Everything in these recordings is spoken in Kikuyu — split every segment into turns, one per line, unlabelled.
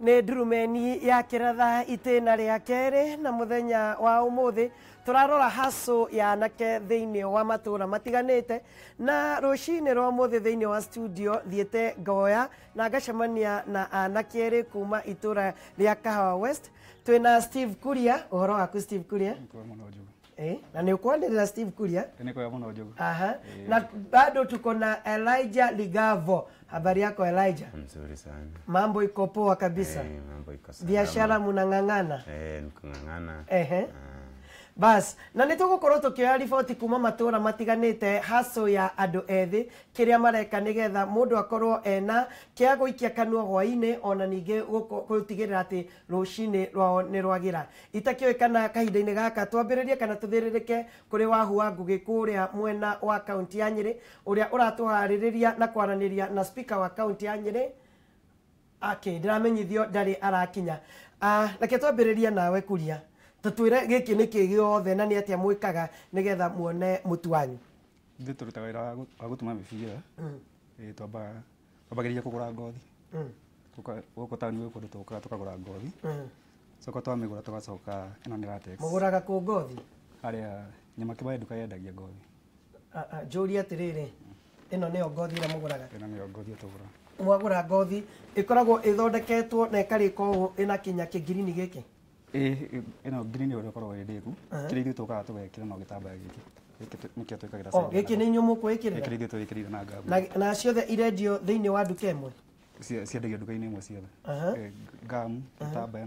Nĩ ndurumeni ya kĩratha itĩna rĩa kerĩ na mũthenya wa ũmũthĩ tũrarora haso ya anake thĩinĩ wa matũra matiganĩte na rũcinĩ rwa ũmũthĩ thĩinĩ wa studio thiĩte ngoya na ngacemania na anake erĩ kuma itũra rĩa Kahawa West. Twĩna Steve Kuria. Ũhoro waku Steve Kuria?
Nĩ mũno Njugu.
Na nĩ ũkwanĩrĩra Steve Kuria?
Nĩ kwega mũno Njugu.
Aha. Na bado tuko na Elijah Ligavo. Habari yako Elijah?
Mzuri sana.
Mambo iko poa kabisa.
Mambo iko salama.
Biashara munang'ang'ana?
Nikung'ang'ana.
Ehe. Bas, na nĩ tũgũkorwo tũkĩoya riboti kuma matũra matiganĩte haso ya andũ ethĩ kĩrĩa mareka nĩgetha mũndũ akorwo ena kĩa gũikia kanua hwainĩ ona ningĩ gũtigĩrĩra atĩ rũcinĩ rwao nĩ rwagĩra. Itakĩũĩ kana kahinda-inĩ gaka twambĩrĩrie kana tũthĩrĩrĩke kũrĩ Wahu wa Ngũgĩ kũrĩa mwena wa kaunti ya Nyĩrĩ ũrĩa ũratũharĩrĩria na kwaranĩria na speaker wa kaunti ya Nyĩrĩ. Ake ndĩramenyithio ndarĩ arakinya. Reke twambĩrĩrie nawe Kuria. Tũtwĩre gĩkĩ nĩ kĩ gĩothe na nĩ atĩa mwĩkaga nĩgetha muone mũtu wanyu.
Ithuĩ tũrutaga wĩra wa gũtuma mĩbira. Twambagĩrĩria kũgũra ngothi. Gũkũ taũni gwĩ kũndũ tũkaga tũkagũra ngothi. Coka twamĩgũra tũgacoka ĩno nĩ latex.
Mũgũraga kũ ngothi?
Harĩa Nyamakĩbae nduka yendagia ngothi.
Njũrie atĩrĩrĩ, ĩno nĩyo ngothi ĩrĩa mũgũraga?
Ĩno nĩyo ngothi tũgũraga.
Mwagũra ngothi ĩkoragwo ĩthondeketwo na ĩkarĩka ũũ ĩna kinya kĩngirini gĩkĩ?
Ĩno ngirini ũrĩa ũkoragwo ĩ ndĩku. Kĩrĩa ithuĩ tũkaga tũgekĩra no gĩtambaya gĩkĩ. Gĩkĩ nĩkĩo twĩkagĩra side
Gĩkĩ
na
nĩ inyuĩ mũkwĩkĩrĩra?
Gĩkĩ ithuĩ twĩkĩrĩire na ngamu.
Na ciothe irendio thĩinĩ wa nduka ĩmwe?
Ciendagio nduka-inĩ ĩmwe ciothe. Ngamu, gĩtambaya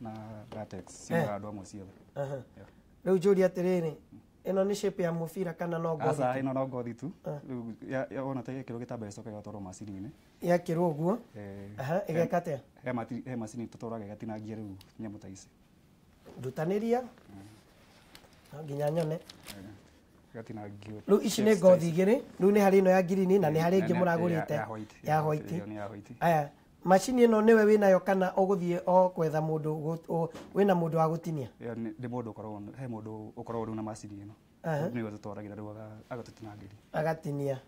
na latex ciumaga andũ amwe ciothe.
Rĩu njũrie atĩrĩrĩ, ĩno nĩ shape ya mũbira kana no ngothi
Aca,
tu?
ĩno no ngothi tu. Rĩu wona ta yekĩrwo gĩtambaya ĩcoka ĩgatwarwo macini-inĩ.
Yekĩrwo ũguo? Ĩgeka atĩa?
He macini tũtwaraga ĩgatinangia rĩu nyamũ ta ici.
Ndutanĩria. No nginya nyone.
Ĩgatinangio.
Rĩu ici nĩ ngothi igĩrĩ, rĩu nĩ harĩ ĩno ya ngirini na nĩ harĩ ĩngĩ mũragũrĩte
Ya
ya white.
Ĩyo nĩ ya white.
Aya, macini ĩno nĩwe wĩnayo kana ũgũthiĩ o kwetha mũndũ wĩna mũndũ wa gũtinia?
Ĩyo nĩ mũndũ ũkoragwo, he mũndũ ũkoragwo rĩu na macini ĩno. Nĩwe tũtwaragĩra rĩu agatũtinangĩria.
Agatinia.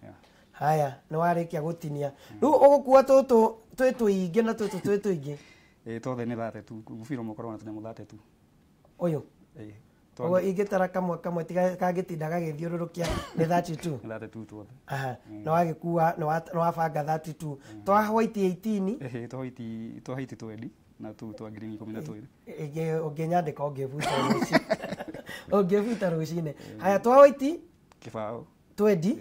Haya, nĩ warĩkia gũtinia. Rĩu ũgũkua tũtũ twĩ tũingĩ na tũtũ twĩ tũingĩ?
Twothe nĩ 32. Mũbira ũmwe ũkoragwo na tũnyamũ 32.
Ũyũ? Ũguo ingĩtara kamwe kamwe tiga kangĩtinda gagĩthiũrũrũkia nĩ 32.
Nĩ 32 twothe.
Nĩ wagĩkua, nĩ wabanga 32. Twa white 18.
Twa white 20 na tũu twa green 12.
Ũngĩnyandĩka ũngĩbuta rũcinĩ. Ũngĩbuta rũcinĩ. Haya, twa white
kĩbaũ
20.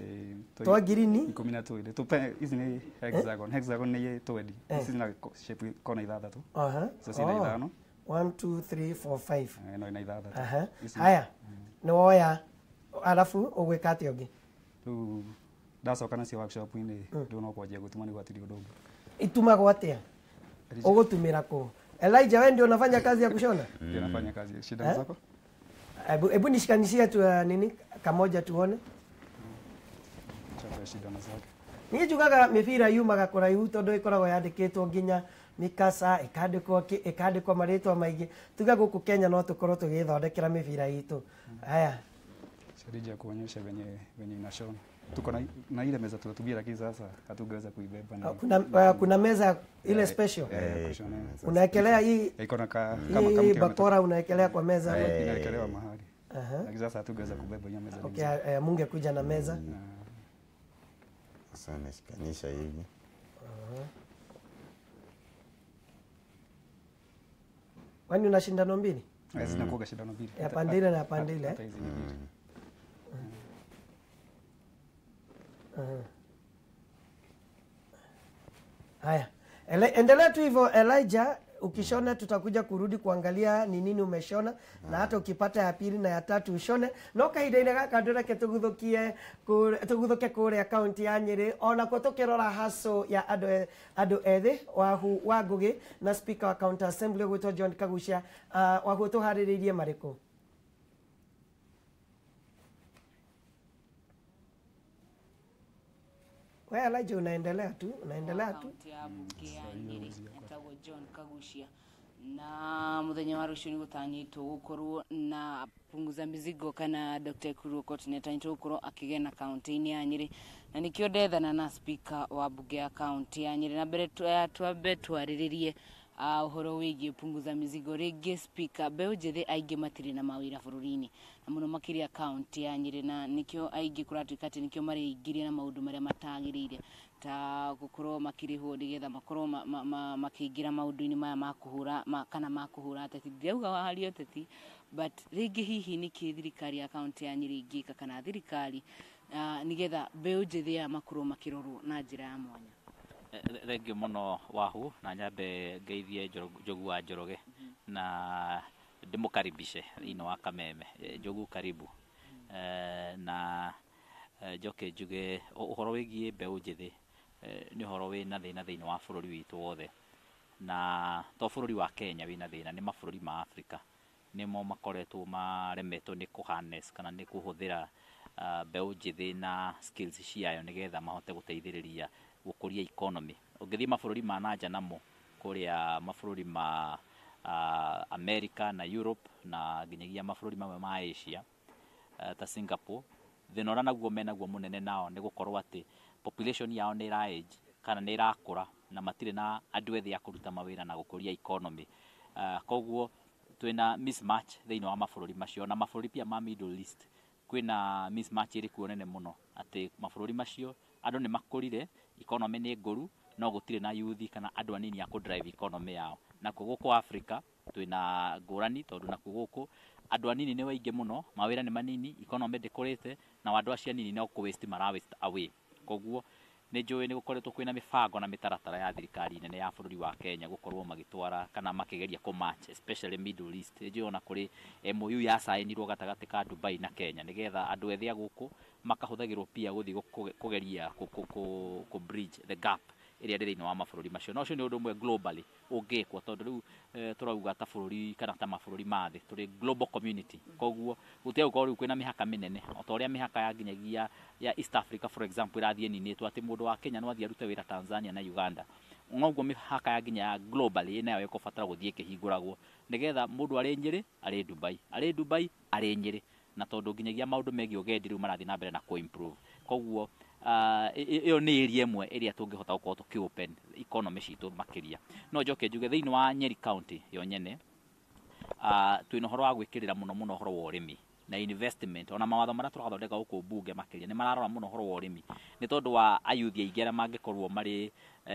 Twa green
12. Tupe ici nĩ hexagon. Hexagon nĩ 20. Ici na shape kona ithathatũ. Icio ciĩna ithano.
1 2 3 4 5.
Ĩno ĩna ithathatũ.
Haya, nĩ woya arabu ũgwĩka atĩa ũngĩ?
Rĩu ndacoka nacio workshop-inĩ, rĩu no kwanjia gũtuma nĩguo hatirĩ ũndũ ũngĩ.
Itumagwo atĩa? Ũgũtumĩra kũ? Elijah, wewe ndio unafanya kazi ya kushona?
Ndio nafanya kazi. Shida zako?
Hebu nishikanishie tu nini kamoja tuone.
Chapa shida zake.
Niĩ njugaga mĩbira yumaga kũraihu tondũ ĩkoragwo yandĩkĩtwo nginya mikasa ĩkandĩkwo ĩkandĩkwo marĩtwa maingĩ. Tuge gũkũ Kenya no tũkorwo tũgĩthondekera mĩbira itũ. Haya.
Sharija kuonyesha venye inashona. Tuko na ile meza tunatumia lakini sasa hatungeweza kuibeba na
Kuna meza ile special. Unaekelea hii
iko na kama
hii bakora unaekelea kwa meza.
Inaekelewa mahali. Lakini sasa hatungeweza kubeba hiyo meza.
Okay, mungekuja na meza.
Sasa nashikanisha hivi.
Kwani una shindano mbili?
Zinakuwa shindano mbili.
Ya pandile na pandile. Haya. Endelea tu hivyo Elijah, ukishona tutakuja kurudi kuangalia ni nini umeshona na hata ukipata ya pili na ya tatu ushone. No kahinda-inĩ gaka ndũreke tũguthũke kũrĩa kaunti ya Nyĩrĩ ona kuo tũkĩrora haso ya andũ ethĩ Wahu wa Ngũgĩ na speaker wa county assembly ũgwĩtwo John Kagucia. Wahu tũharĩrĩirie marĩkũ? Wewe Elijah unaendelea tu, unaendelea tu.
Kaunti ya bunge ya Nyĩrĩ etagwo John Kagucia na muthenya wa rucio ni gutanyitwo gukorwo na punguza mizigo kana Dr. Ekuru Aukot ni atanyitwo gukorwo akigena kaunti-inĩ ya Nyĩrĩ na nikio ndethana na speaker wa bunge ya kaunti ya Nyĩrĩ na mbere twambe twarĩrĩrie Ũhoro wĩgiĩ punguza mizigo rĩngĩ, speaker, mbeũ njĩthĩ aingĩ matirĩ na mawĩra bũrũri-inĩ na mũno makĩria kaunti ya Nyĩrĩ, na nĩkĩo aingĩ kũratuĩka atĩ nĩkĩo mareingĩria na maũndũ marĩa matagĩrĩire ta gũkorwo makĩrĩhwo nĩgetha makorwo makĩingĩra maũndũ-inĩ maya ma kũhũra kana ma kũhũra ateti. Ndirauga waharia ũteti, but rĩngĩ hihi nĩkĩ thirikari ya kaunti ya Nyĩrĩ ĩngĩka kana thirikari nĩgetha mbeũ njĩthĩ aya makorwo makĩrorwo na njĩra ya mwanya?
Thengiũ mũno Wahu, na nyambe ngeithie Njogu wa Njoroge na ndĩmũkaribishe thĩinĩ wa Kameme. Njogu, karibu. Na njoke njuge ũhoro wĩgiĩ mbeũ njĩthĩ nĩ ũhoro wĩna thĩna thĩinĩ wa bũrũri witũ wothe, na to bũrũri wa Kenya wĩna thĩna, nĩ mabũrũri ma Afrika nĩmo makoretwo maremetwo nĩ kũ harness kana nĩ kũhũthĩra mbeũ njĩthĩ na skills ciayo nĩgetha mahote gũteithĩrĩria gũkũria economy. Ũngĩthiĩ mabũrũri ma nanja namo kũrĩa mabũrũri ma America na Europe na nginyagia mabũrũri mamwe ma Asia ta Singapore, thĩna ũrĩa naguo menaguo mũnene nao nĩ gũkorwo atĩ population yao nĩ ĩra age kana nĩ ĩrakũra na matirĩ na andũ ethĩ a kũruta mawĩra na gũkũria economy. Koguo twĩna mismatch thĩinĩ wa mabũrũri macio, na mabũrũri pia ma Middle East kwĩna mismatch ĩrĩ kuo nene mũno, atĩ mabũrũri macio andũ nĩ makũrire, economy nĩ ngũru, no gũtirĩ na youth kana andũ anini a kũ drive economy yao. Nakuo gũkũ Africa twĩna ngũrani, tondũ nakuo gũkũ andũ anini nĩ waingĩ mũno, mawĩra nĩ manini, economy ndĩkũrĩte, na andũ acio anini no kũ waste mara waste away. Koguo nĩ njũĩ nĩ gũkoretwo kwĩna mĩbango na mĩtaratara ya thirikari nene ya bũrũri wa Kenya gũkorwo magĩtwara kana makĩgeria kũ match especially Middle East. Nĩ njũĩ ona kũrĩ MOU yacainirwo gatagatĩ ka Dubai na Kenya nĩgetha andũ ethĩ a gũkũ makahũthagĩrwo pia gũthiĩ kũgeria kũ bridge the gap ĩrĩa ĩrĩ thĩinĩ wa mabũrũri macio. Na ũcio nĩ ũndũ ũmwe globally ũngĩkwo, tondũ rĩu tũrauga ta bũrũri kana ta mabũrũri ma thĩ tũrĩ global community, koguo gũtiga gũkorwo rĩu kwĩna mĩhaka mĩnene o ta ũrĩa mĩhaka ya nginyagia ya East Africa, for example, ĩrathiĩ ĩninĩtwo atĩ mũndũ wa Kenya no athiĩ arute wĩra Tanzania na Uganda. Noguo mĩhaka ya nginya ya globally nayo ĩkũbatara gũthiĩ ĩkĩhingũragwo nĩgetha mũndũ arĩ Nyĩrĩ arĩ Dubai, arĩ Dubai arĩ Nyĩrĩ, na tondũ nginyagia maũndũ megiĩ ũgendi rĩu marathiĩ na mbere na kũ improve. Koguo ĩyo nĩ area ĩmwe ĩrĩa tũngĩhota gũkorwo tũkĩ open economy citũ makĩria. No njoke njuge thĩinĩ wa Nyeri County yo nyene twĩna ũhoro wa gwĩkĩrĩra mũno mũno ũhoro wa ũrĩmi na investment, ona mawatho marĩa tũrathondeka gũkũ mbunge makĩria nĩ mararora mũno ũhoro wa ũrĩmi, nĩ tondũ wa ayuthi aingĩ arĩa mangĩkorwo marĩ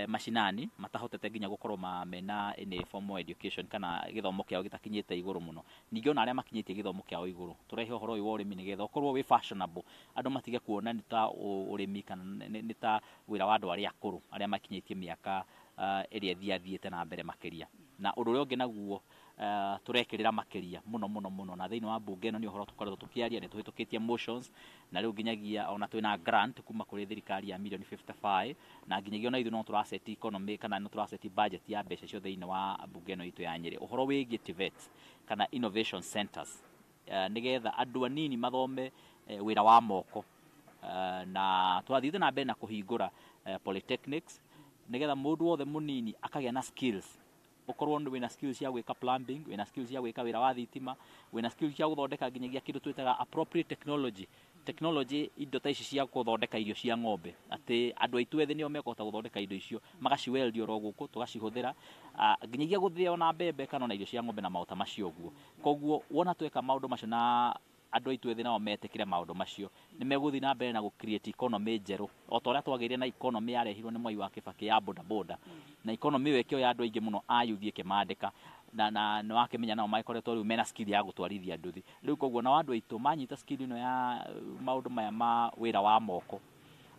macinani matahotete nginya gũkorwo mena any formal education kana gĩthomo kĩao gĩtakinyĩte igũrũ mũno. Ningĩ ona arĩa makinyĩtie gĩthomo kĩao igũrũ, tũrehe ũhoro ũyũ wa ũrĩmi nĩgetha ũkorwo wĩ fashionable, andũ matige kuona nĩ ta ũrĩmi kana nĩ ta wĩra wa andũ arĩa akũrũ arĩa makinyĩtie mĩaka ĩrĩa ĩthiathiĩte na mbere makĩria. Na ũndũ ũrĩa ũngĩ naguo tũrekĩrĩra makĩria mũno mũno mũno na thĩinĩ wa mbunge ĩno nĩ ũhoro tũkoretwo tũkĩaria, nĩ tũhĩtũkĩtie motions, na rĩu nginyagia ona twĩna grant kuma kũrĩ thirikari ya mirioni 55, na nginyagia ona ithuĩ no tũraceti economy kana no tũraceti budget ya mbeca icio thĩinĩ wa mbunge ĩno itũ ya Nyĩrĩ, ũhoro wĩgiĩ TVET kana innovation centers, nĩgetha andũ anini mathome wĩra wa moko, na twathiĩte na mbere na kũhingũra polytechnics nĩgetha mũndũ wothe mũnini akagĩa na skills, ũkorwo wĩna skills cia gwĩka plumbing, wĩna skills cia gwĩka wĩra wa thitima, wĩna skills cia gũthondeka nginyagia kĩndũ twĩtaga appropriate technology, indo ta ici cia gũthondeka irio cia ng'ombe, atĩ andũ aitũ ethĩ nĩo mekũhota gũthondeka indo icio, magaciweld oro gũkũ tũgacihũthĩra nginyagia gũthĩa ona mbembe kana ona irio cia ng'ombe na maũta macio ũguo. Koguo wona tweka maũndũ macio na andũ aitũ ethĩ nao metĩkĩre maũndũ macio, nĩ megũthiĩ na mbere na gũ create economy njerũ o ta ũrĩa twagĩire na economy yarehirwo nĩ Mwai wa Kibaki ya boda boda, na economy ĩyo ĩkĩoya andũ aingĩ mũno a youth ĩkĩmandĩka, na nĩ wakĩmenya nao magĩkoretwo rĩu mena skill ya gũtwarithia nduthi rĩu. Koguo nao andũ aitũ manyita skill ĩno ya maũndũ maya ma wĩra wa moko,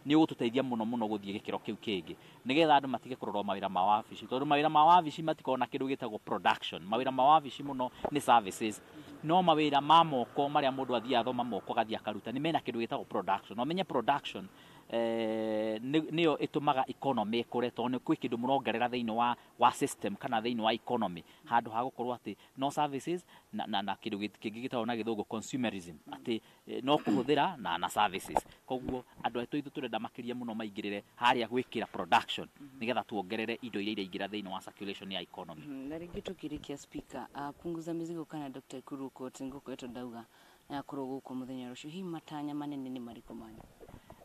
nĩ ũgũtũteithia mũno mũno gũthiĩ gĩkĩro kĩu kĩngĩ nĩgetha andũ matige kũrora mawĩra ma wabici, tondũ mawĩra ma wabici matikoragwo na kĩndũ gĩtagwo production. Mawĩra ma wabici mũno nĩ services, no mawĩra ma moko marĩa mũndũ athiaga athoma moko agathiĩ akaruta nĩ mena kĩndũ gĩtagwo production. Na ũmenye production nĩyo ĩtũmaga economy ĩkũre, tondũ nĩ kwĩ kĩndũ mũrongerera thĩinĩ wa system kana thĩinĩ wa economy, handũ ha gũkorwo atĩ no services na kĩndũ kĩngĩ gĩtagwo na gĩthũngũ consumerism, atĩ no kũhũthĩra na services. Koguo andũ aitũ ithuĩ tũrenda makĩria mũno maingĩrĩre harĩa gwĩkĩra production nĩgetha tuongerere indo iria iraingĩra thĩinĩ wa circulation ya economy.
Na rĩngĩ tũkĩrĩkia, speaker, punguza mizigo kana Dr. Ekuru Aukot ngũkoretwo ndauga nĩakorwo gũkũ mũthenya rũciũ, hihi matanya manene nĩ marĩkũ manyu?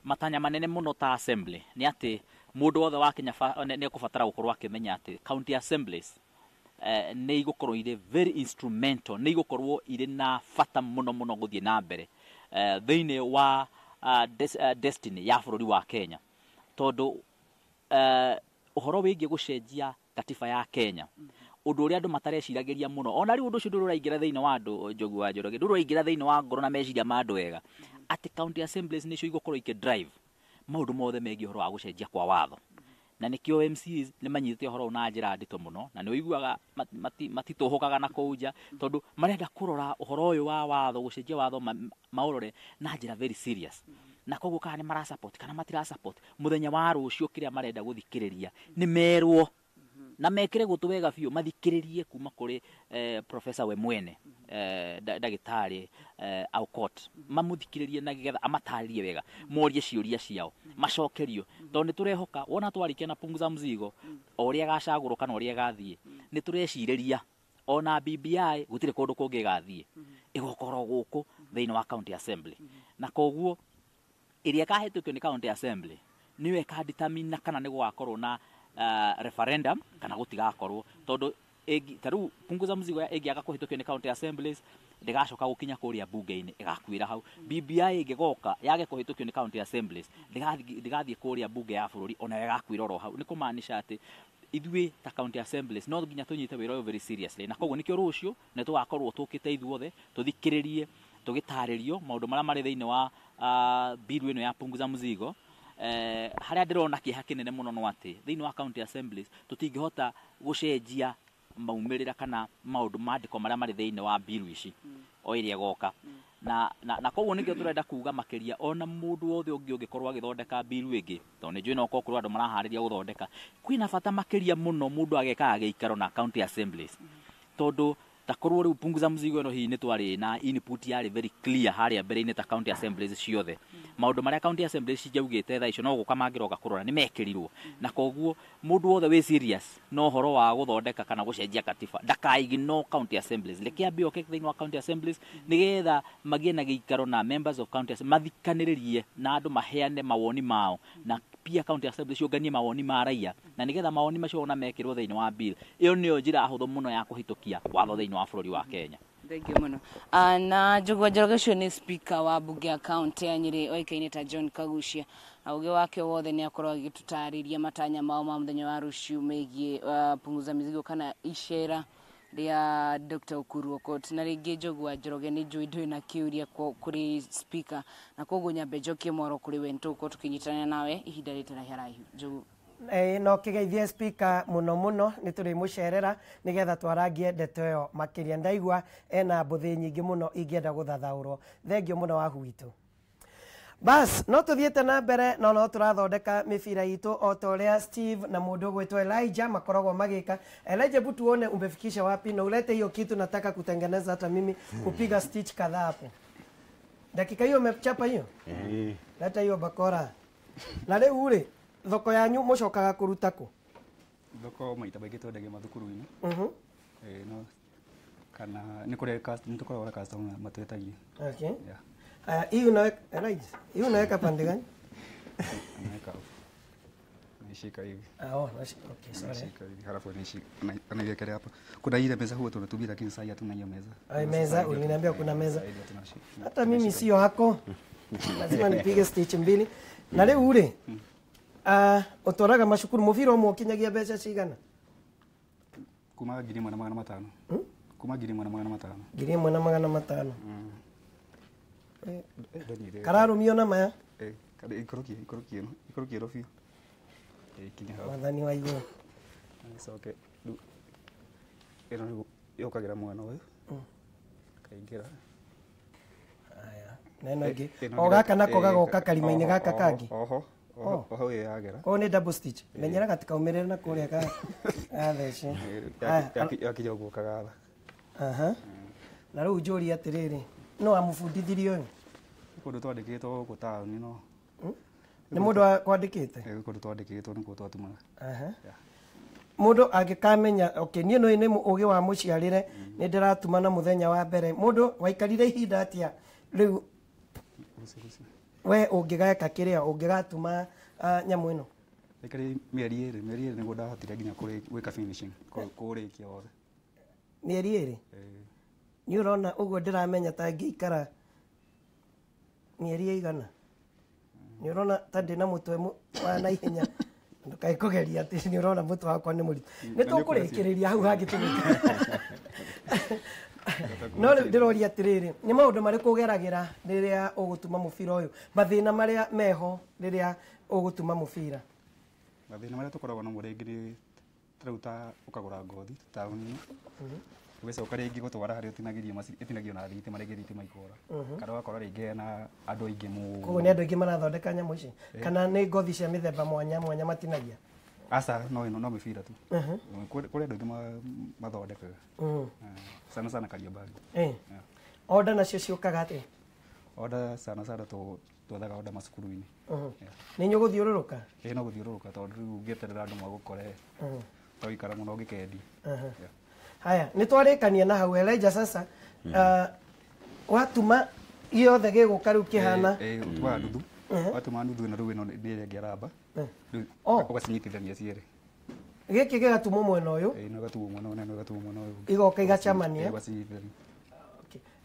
Matanya manene mũno ta assembly nĩ atĩ mũndũ wothe wa Kenya nĩ ekũbatara gũkorwo akĩmenya atĩ county assemblies Nĩ igũkorwo irĩ very instrumental, nĩ igũkorwo irĩ na bata mũno mũno gũthiĩ na mbere thĩinĩ wa destiny ya bũrũri wa Kenya, tondũ ũhoro wĩgiĩ gũcenjia katiba ya Kenya, ũndũ ũrĩa andũ matareciragĩria mũno, ona rĩu ũndũ ũcio ndũrĩ ũraingĩra thĩinĩ wa andũ, Njogu wa Njoroge, ndũrĩ ũraingĩra thĩinĩ wa ngoro na meciria ma andũ wega, atĩ county assemblies nĩcio igũkorwo ikĩ drive maũndũ mothe megiĩ ũhoro wa gũcenjia kwa watho. Na nĩkĩo MCAs nĩ manyitĩte ũhoro ũyũ na njĩra nditũ mũno, na nĩ ũiguaga matitũhũkaga na kũu nja, tondũ marenda kũrora ũhoro ũyũ wa watho, gũcenjia watho, maũrore na njĩra very serious. Na koguo kana nĩ mara support kana matira support, mũthenya wa rũciũ kĩrĩa marenda gũthikĩrĩria nĩ merwo na mekĩre gũtũ wega biũ, mathikĩrĩrie kuma kũrĩ professor we mwene, ndagĩtarĩ Aukot, mamũthikĩrĩrie na getha amatarĩrie wega, morie ciũria ciao, macokerio, tondũ nĩ tũrehoka wona twarĩkia na Punguza Mzigo, o ũrĩa ĩgacagũrwo kana ũrĩa ĩgathiĩ, nĩ tũrecirĩria ona BBI gũtirĩ kũndũ kũngĩ ĩgathiĩ, ĩgũkorwo gũkũ thĩinĩ wa county assembly. Na koguo ĩrĩa ĩkahĩtũkio nĩ county assembly nĩyo ĩkadetermine kana nĩ gũgakorwo na referendum kana gũtigakorwo, tondũ ta rĩu Punguza Mzigo ĩngĩaga kũhĩtũkio nĩ county assemblies, ndĩgacoka gũkinya kũrĩa bunge-inĩ, ĩgakuĩra hau. BBI ĩngĩgoka yage kũhĩtũkio nĩ county assemblies, ndĩgathiĩ kũrĩa bunge ya bũrũri, ona ĩgakuĩra oro hau. Nĩ kũmaanisha atĩ ithuĩ ta county assemblies no nginya tũnyite wĩra ũyũ very seriously, na koguo nĩkĩo rũciũ nĩ tũgakorwo tũkĩte ithuothe tũthikĩrĩrie tũgĩtarĩrio maũndũ marĩa marĩ thĩinĩ wa bill ĩno ya Punguza Mzigo. Harĩa ndĩrona kĩeha kĩnene mũno no atĩ thĩinĩ wa county assemblies tũtingĩhota gũcenjia maumĩrĩra kana maũndũ mandĩko marĩa marĩ thĩinĩ wa bill ici o ĩrĩa ĩgoka. Na koguo nĩkĩo tũrenda kuga makĩria ona mũndũ wothe ũngĩ ũngĩkorwo agĩthondeka bill ĩngĩ, tondũ nĩ njũĩ no ũkorwo kũrĩ andũ maraharĩria gũthondeka, kwĩna bata makĩria mũno mũndũ agekaga gĩikaro na county assemblies, tondũ takorwo rĩu Punguza Mzigo ĩno hihi nĩ twarĩ na input yarĩ very clear harĩa mbere-inĩ ta county assemblies ciothe, maũndũ marĩa county assemblies cingiaugĩte thaa icio no gũka mangĩroka kũrora nĩ mekĩrirwo. Na koguo mũndũ wothe wĩ serious na ũhoro wa gũthondeka kana gũcenjia katiba ndakaignore county assemblies, reke ambe oke thĩinĩ wa county assemblies nĩgetha magĩe na gĩikaro na members of county assemblies, mathikanĩrĩrie na andũ maheane mawoni mao, na pia county assembly ciũnganie mawoni ma raia, na nĩgetha mawoni macio ona mekĩrwo thĩinĩ wa bill ĩyo. Nĩyo njĩra hũthũ mũno ya kũhĩtũkia watho thĩinĩ wa bũrũri wa Kenya.
Thank you mũno. Na Njogu wa Njoroge ũcio nĩ speaker wa bunge ya county ya Nyĩrĩ, oĩkaine ta John Kagucia, na ũgĩ wake wothe nĩ akorwo agĩtũtarĩria matanya mao ma mũthenya wa rũciũ megiĩ Punguza Mizigo kana icera rĩa Dr. Ukuru Okot. Na rĩngĩ, Njogu wa Njoroge, nĩ njũĩ ndũrĩ na kĩũria kũrĩ speaker, na koguo nyambe njokie mwaro kũrĩ we, nĩtũgũkorwo tũkĩnyitanĩra nawe ihinda rĩtarĩ haraihu, Njogu.
No kĩgeithie speaker mũno mũno, nĩ tũrĩmũcerera nĩgetha twarangie ndeto ĩyo makĩria. Ndaigua ena mbũthĩ nyingĩ mũno ingĩenda gũthathaũrwo. Thengio mũno wahu witũ. Bas, no tũthiĩte na mbere, no tũrathondeka mĩbira itũ o ta ũrĩa Steve na mũndũ ũgwĩtwo Elijah makoragwo magĩka. Elijah, hebu tuone umefikisha wapi na ulete hiyo kitu nataka kutengeneza hata mimi kupiga stitch kadhaa hapo. Dakika hiyo umechapa hiyo?
Eh.
Leta hiyo bakora. Na rĩu rĩ, thoko yanyu mũcokaga kũruta kũ?
Thoko maita maingĩ twendagia mathukuru-inĩ. No kana nĩ kũrĩ nĩ tũkoragwo na customer matwĩtagia.
Okay.
Yeah.
Haya, hii unaweka, Elijah, hii unaweka pande gani?
Anaweka hapo. Naishika hivi.
Ah, oh, okay, sorry.
Naishika hivi halafu anaishika anaiwekelea hapa. Kuna ile meza huwa tunatumia, lakini sasa hatuna hiyo meza.
Ai, meza, uliniambia kuna meza.
Sasa hivi hatuna.
Hata mimi sio hako. Lazima nipige stitch mbili. Na rĩu rĩ, ũtwaraga macukuru mũbira ũmwe ũkinyagia mbeca cigana?
Kuma 1,500. Kuma 1,500.
1,500.
Eh, ndanyire.
Kararũmio na maya?
Eh, kada ikorokie ikorokie ĩno ikorokie ĩno biũ. Eh, kinya hau.
Wathani wa igũrũ.
Icoke rĩu ĩno rĩu yũkagĩra mwena ũyũ. Kaingĩra.
Aya. Na ĩno ĩngĩ.
Ĩno
O gaka nako gagoka
oho,
karima-inĩ gaka
oho,
kangĩ.
Oho. Oho, oho ĩyo yagera.
Koguo nĩ double stitch. Menyera gatikaumĩrĩre na kũrĩa ka gathece. Aya,
Yakinya ũguo kagatha.
Aha. Na rĩu njũrie atĩrĩrĩ, no amũbundithirie ũyũ?
Kũndũ twandĩkĩtwo gũkũ taũni no.
Nĩ mũndũ kwandĩkĩte?
Eh, kũndũ twandĩkĩtwo nĩkuo twatumaga.
Aha.
Yeah.
Mũndũ angĩkamenya, okay, niĩ no nĩ ũgĩ wa mũciarĩre, nĩ ndĩratuma na mũthenya wa mbere. Mũndũ waikarire ihinda atĩa rĩu
Guci, guci.
we ũngĩgeka kĩrĩa ũngĩgatuma nyamũ ĩno?
Aikarire mĩeri 2, mĩeri 2 nĩguo ndahotire nginya gwĩka finishing, kũũrĩkia wothe.
Mĩeri 2? Nĩ ũrona ũguo ndĩramenya ta ngĩikara mĩeri ĩigana? Nĩ ũrona ta ndĩna mũtwe wa naihenya? Ndũkae kũgeria atĩ nĩ ũrona mũtwe wakwa nĩ mũritũ. Nĩ tũkũrĩkĩrĩria hau hangĩ tũgĩka. No rĩu ndĩroria atĩrĩrĩ, nĩ maũndũ marĩkũ ũgeragĩra rĩrĩa ũgũtuma mũbira ũyũ? Mathĩna marĩa meho rĩrĩa ũgũtuma mũbira?
Mathĩna marĩa tũkoragwo namo rĩngĩ nĩ ta rĩu ta ũkagũra ngothi taũni-inĩ, ũgĩcoka rĩngĩ gũtwara harĩa ũtinagĩrio macini ĩtinagio na thitima, rĩngĩ thitima ikora, kana ũgakora rĩngĩ hena andũ aingĩ mũno.
Koguo nĩ andũ aingĩ marathondeka nyamũ ici? Kana nĩ ngothi cia mĩthemba mwanya mwanya matinagia?
Aca, no ĩno no mĩbira tu. Kũrĩ andũ aingĩ mathondekaga. Sana sana Kariobangi.
Order nacio ciũkaga atĩa?
Order sana sana twethaga order macukuru-inĩ.
Nĩ inyuĩ gũthiũrũrũka?
Ĩĩ, no gũthiũrũrũka tondũ rĩu ũngĩeterera andũ magũkore to ikara mũno ũngĩkendia.
Haya, nĩ twarĩkania na hau. Elijah, sasa watuma gĩothe gĩgũka rĩu kĩhana?
Ũtumaga nuthu. Watuma nuthu ĩno rĩu ĩno nĩ ĩrĩa ĩngĩ aramba. Rĩu ũgacinyitithania cierĩ.
Gĩkĩ gĩgatumwo mwena ũyũ?
Ĩno ĩgatumwo mwena ũyũ na ĩno ĩgatumwo mwena ũyũ ũngĩ.
Igoka igacemania?
Ũgacinyitithania.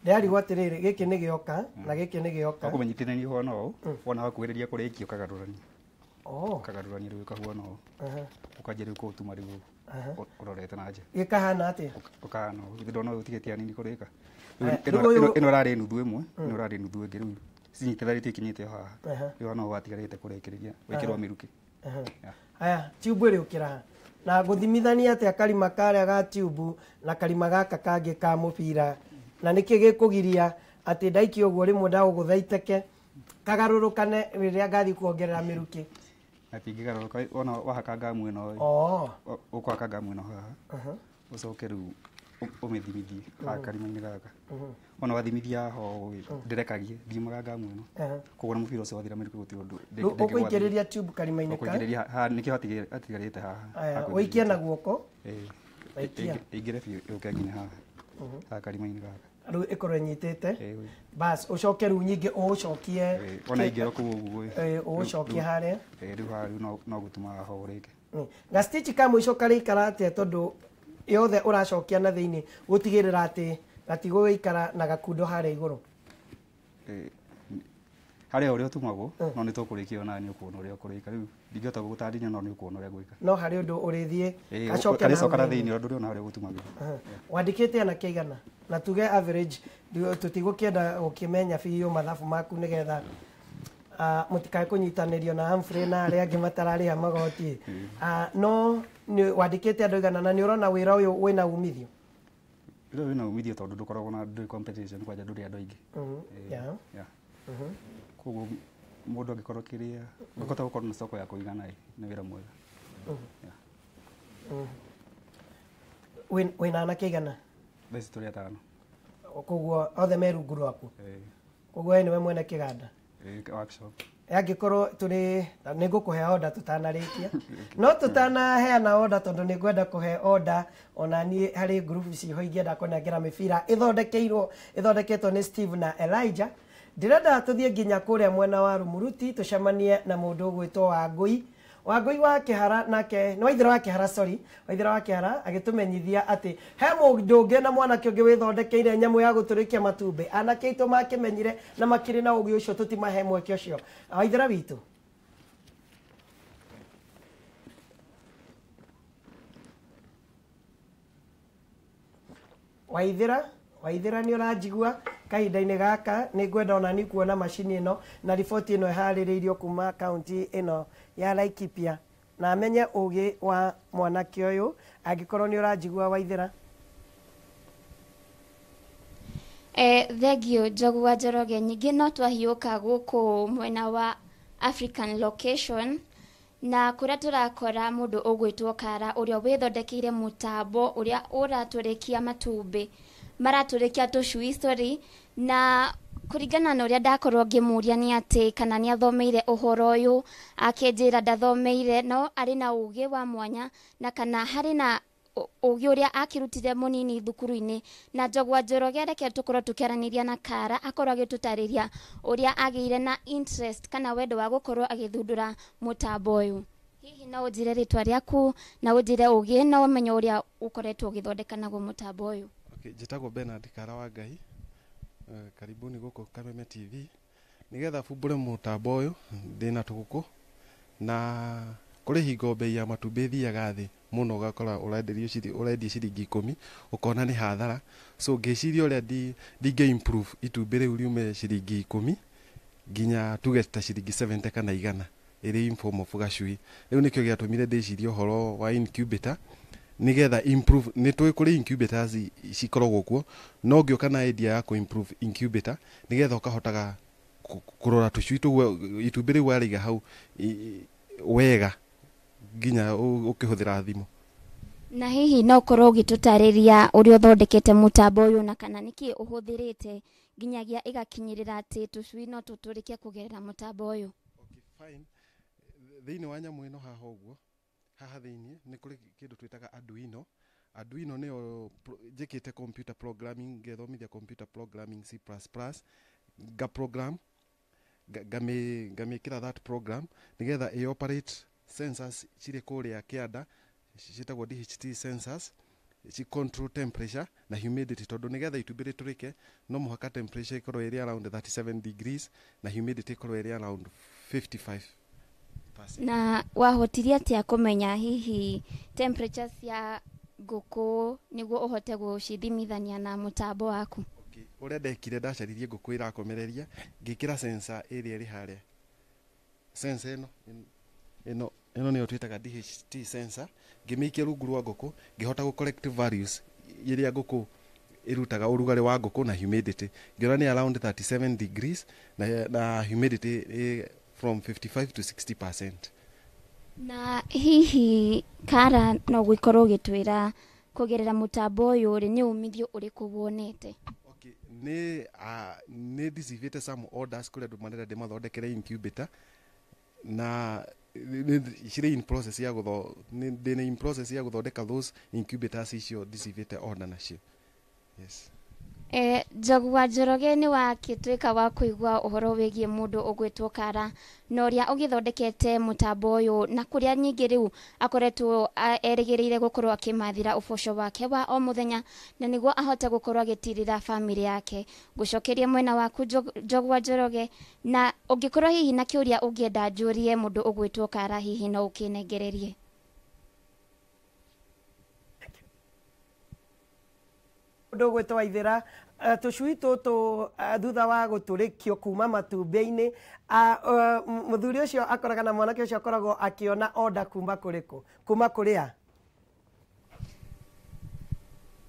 Ndĩrarigwo atĩrĩrĩ, gĩkĩ nĩ gĩoka na gĩkĩ nĩ gĩoka.
Ũkũmĩnyitithania ũhana ũũ, wona wakuhĩrĩria kũrĩkia ũkagarũrania. Ũkagarũrania rĩu ĩkahuana ũũ. Ũkanjia rĩu kũũtuma rĩu ũrorete na nja.
Gĩkahana atĩa?
Ũkahana ũũ. Githĩ ndona ũyũ ũtigĩtie hanini kũrĩka? Ĩno ĩrarĩ nuthu ĩmwe, ĩno ĩrarĩ nuthu ĩngĩ, rĩu cinyitithanĩtio ikinyĩte o haha. Rĩu haha no watigarĩte kũrĩkĩrĩria wĩkĩrwo mĩrukĩ.
Haya, tube ĩrĩũkĩra haha. Na gũthimithania atĩa karima karĩa ga tube na karima gaka kangĩ ka mũbira? Na nĩkĩ gĩkũgiria atĩ ndaikia ũguo rĩmwe ndagũgũtha iteke kagarũrũkane rĩrĩa ngathiĩ kuongerera mĩrukĩ?
Gatingĩgarũrũka, wona wahaka ngamu ĩno ĩ. Ũkũhaka ngamu ĩno haha. Ũcoke rĩu ũmĩthimithie haha karima-inĩ gaka. Wona wathimithia haha ũũ ĩ, ndĩrekagie, ndiumaga ngamu ĩno. Koguo na mũbira ũcio wathira mĩrukĩ gũtirĩ ũndũ.
Rĩu ũkũingĩrĩria tube karima-inĩ ka?
Ũkũingĩrĩria haha, nĩkĩo hatigarĩte haha.
Ũikie na guoko? Waikia.
Ĩingĩre biũ yũke nginya haha. Haha karima-inĩ gaka.
Rĩu ĩkorwo ĩnyitĩte. Bas, ũcoke rĩu nyingĩ ũũcokie.
Wona ingĩra kũu ũguo ĩ.
Ũũcokie harĩa.
Rĩu haha rĩu no gũtuma haha ũrĩke.
Ga stitch ka mũico karĩikara atĩa tondũ yothe ũracokia na thĩinĩ gũtigĩrĩra atĩ gatigũgĩikara na gakundo harĩa igũrũ?
Harĩa ũrĩa ũtumagwo, no nĩ tũkũrĩkia ona nĩ ũkuona ũrĩa ũkũrĩka. Rĩu ndingĩhota gũgũtarĩria no nĩ ũkuona ũrĩa ngwĩka.
No harĩ ũndũ ũrĩthiĩ gacoke
na thĩinĩ ũndũ ũrĩa harĩa ũgũtumagĩra.
Wandĩkĩte anake aigana? Na tuge average, tũtigũkĩenda gũkĩmenya biũ mathabu maku nĩgetha mũtikae kũnyitanĩrio na Humphrey na arĩa angĩ matararĩha magoti. No wandĩkĩte andũ aigana na nĩ ũrona wĩra ũyũ wĩna umithio?
Wĩra wĩna umithio tondũ ndũkoragwo na ndũrĩ competition kwanja ndũrĩ andũ aingĩ. Koguo mũndũ angĩkorwo kĩrĩa ũngĩhota gũkorwo na soko ya kũigana ĩ, nĩ wĩra mwega.
Wĩna anake aigana?
Thaa ici tũrĩ atano.
Koguo othe me rungu rwaku? Koguo we nĩwe mwene kĩganda?
Workshop.
Angĩkorwo tũrĩ nĩ ngũkũhe order tũtanarĩkia. No tũtanaheana order tondũ nĩ ngwenda kũhe order ona niĩ harĩ group ciho ingĩenda kũnengera mĩbira ĩthondeketwo nĩ Steve na Elijah. Ndĩrenda tũthiĩ nginya kũrĩa mwena wa Rumuruti tũcemanie na mũndũ ũgwĩtwo Wangũi. Wangũi wa Kĩhara nake nĩ Waithera wa Kĩhara, sorry, Waithera wa Kĩhara agĩtũmenyithia atĩ he mũndũ ũngĩ na mwanake ũngĩ wĩthondekeire nyamũ ya gũtũrĩkia matumbĩ. Anake aitũ makĩmenyire na makĩrĩ na ũgĩ ũcio tũtimahe mweke ũcio. Waithera witũ. Waithera, Waithera nĩ ũranjigua kahinda-inĩ gaka nĩ ngwenda ona niĩ kuona macini ĩno na riboti ĩno ĩharĩrĩirio kuma kaunti ĩno ya Laikipia na amenye ũgĩ wa mwanake ũyũ angĩkorwo nĩ ũranjigua Waithera.
Thank you Njogu wa Njoroge. Nyingĩ no twahiũka gũkũ mwena wa African location na kũrĩa tũrakora mũndũ ũgwĩtwo Kara ũrĩa wĩthondekeire mũtambo ũrĩa ũratũrĩkia matumbĩ, maratũrĩkia tũcui, sorry, na kũringana na ũrĩa ndakorwo ngĩmũria nĩ atĩ kana nĩ athomeire ũhoro ũyũ, akĩnjĩra ndathomeire no arĩ na ũgĩ wa mwanya na kana harĩ na ũgĩ ũrĩa akĩrutire mũnini thukuru-inĩ. Na Njogu wa Njoroge, reke tũkorwo tũkĩaranĩria na Kara akorwo agĩtũtarĩria ũrĩa agĩire na interest kana wendo wa gũkorwo agĩthundũra mũtambo ũyũ. Hihi no ũnjĩre rĩtwa rĩaku na ũnjĩre ũgĩ na ũmenyo ũrĩa ũkoretwo ũgĩthondeka naguo mũtambo ũyũ?
Okay, njĩtagwo Bernard Kara wa Ngai. Karibuni gũkũ Kameme TV. Nĩgetha bumbũre mũtambo ũyũ ndĩna tũgũkũ na kũrĩ hingo bei ya matumbĩ ĩthiaga thĩ mũno, ũgakora ũrendia ciringi 10 ũkona nĩ hathara. So ngĩciria ũrĩa ndingĩ improve itumbĩ rĩu riume ciringi 10 nginya tuge ta ciringi 70 kana 100 ĩrĩ in form of gacui. Rĩu nĩkĩo gĩatũmire ndĩcirie ũhoro wa incubator nigetha improve. Nĩ tũĩ kũrĩ incubators cikoragwo kuo, no ngĩũka na idea ya kũ improve incubator nigetha ũkahotaga kũrora tũcui tũu itumbĩ rĩu warĩiga hau wega nginya ũkĩhũthĩra thimũ.
Na hihi no ũkorwo ũgĩtũtarĩria ũrĩa ũthondekete mũtambo ũyũ na kana nĩkĩ ũhũthĩrĩte nginyagia ĩgakinyĩrĩra atĩ tũcui no tũtũrĩke kũgerera mũtambo ũyũ?
Okay, fine. Thĩinĩ wa nyamũ ĩno haha ũguo, haha thĩinĩ nĩ kũrĩ kĩndũ twĩtaga Arduino. Arduino nĩyo njĩkĩte computer programming, ngethomithia computer programming C++, nga program ngamĩkĩra that program nĩgetha ĩ operate sensors cirĩ kũrĩa kĩanda ciĩtagwo DHT sensors, ci control temperature na humidity, tondũ nĩgetha itumbĩ rĩtũrĩke no mũhaka temperature ĩkorwo ĩrĩ around 37 degrees na humidity ĩkorwo ĩrĩ around 55%.
Na wahotirie atĩa kũmenya hihi temperature cia ngũkũ nĩguo ũhote gũcithimithania na mũtambo waku?
Okay. Ũrĩa ndekire, ndacaririe ngũkũ ĩrakomereria, ngĩkĩra sensor ĩrĩa ĩrĩ harĩa. Sensor ĩno ĩno nĩyo twĩtaga DHT sensor, ngĩmĩikia rungu rwa ngũkũ, ngĩhota gũ collect values ĩrĩa ngũkũ ĩrutaga, ũrugarĩ wa ngũkũ na humidity. Ngĩona nĩ around 37 degrees na humidity from 55 to 60%.
Na hihi Kara no gũikorwo ũgĩtwĩra kũgerera mũtambo ũyũ rĩ, nĩ umithio ũrĩkũ wonete?
Okay, nĩ ndicivĩte some orders kũrĩ andũ marenda ndĩmathondekere incubator na cirĩ in process ya gũtho ndĩ in process ya gũthondeka those incubators icio ndicivĩte order nacio. Yes.
Njogu wa Njoroge, nĩ wakĩtuĩka wa kũigua ũhoro wĩgiĩ mũndũ ũgwĩtwo Kara na ũrĩa ũgĩthondekete mũtambo ũyũ na kũrĩa nyingĩ rĩu akoretwo erĩgĩrĩire gũkorwo akĩmathĩra ũboco wake wa o mũthenya na nĩguo ahote gũkorwo agĩtirĩra bamĩrĩ yake. Ngũcokerie mwena waku, Njogu wa Njoroge, na ũngĩkorwo hihi na kĩũria ũngĩenda njũrie mũndũ ũgwĩtwo Kara, hihi no ũkĩnengererie.
Mũndũ ũgwĩtwo Waithĩra, tũcui tũtũ thutha wa gũtũrĩkio kuma matumbĩ-inĩ, mũthuri ũcio akoraga na mwanake ũcio akoragwo akĩona order kuma kũrĩkũ, kuma kũrĩa?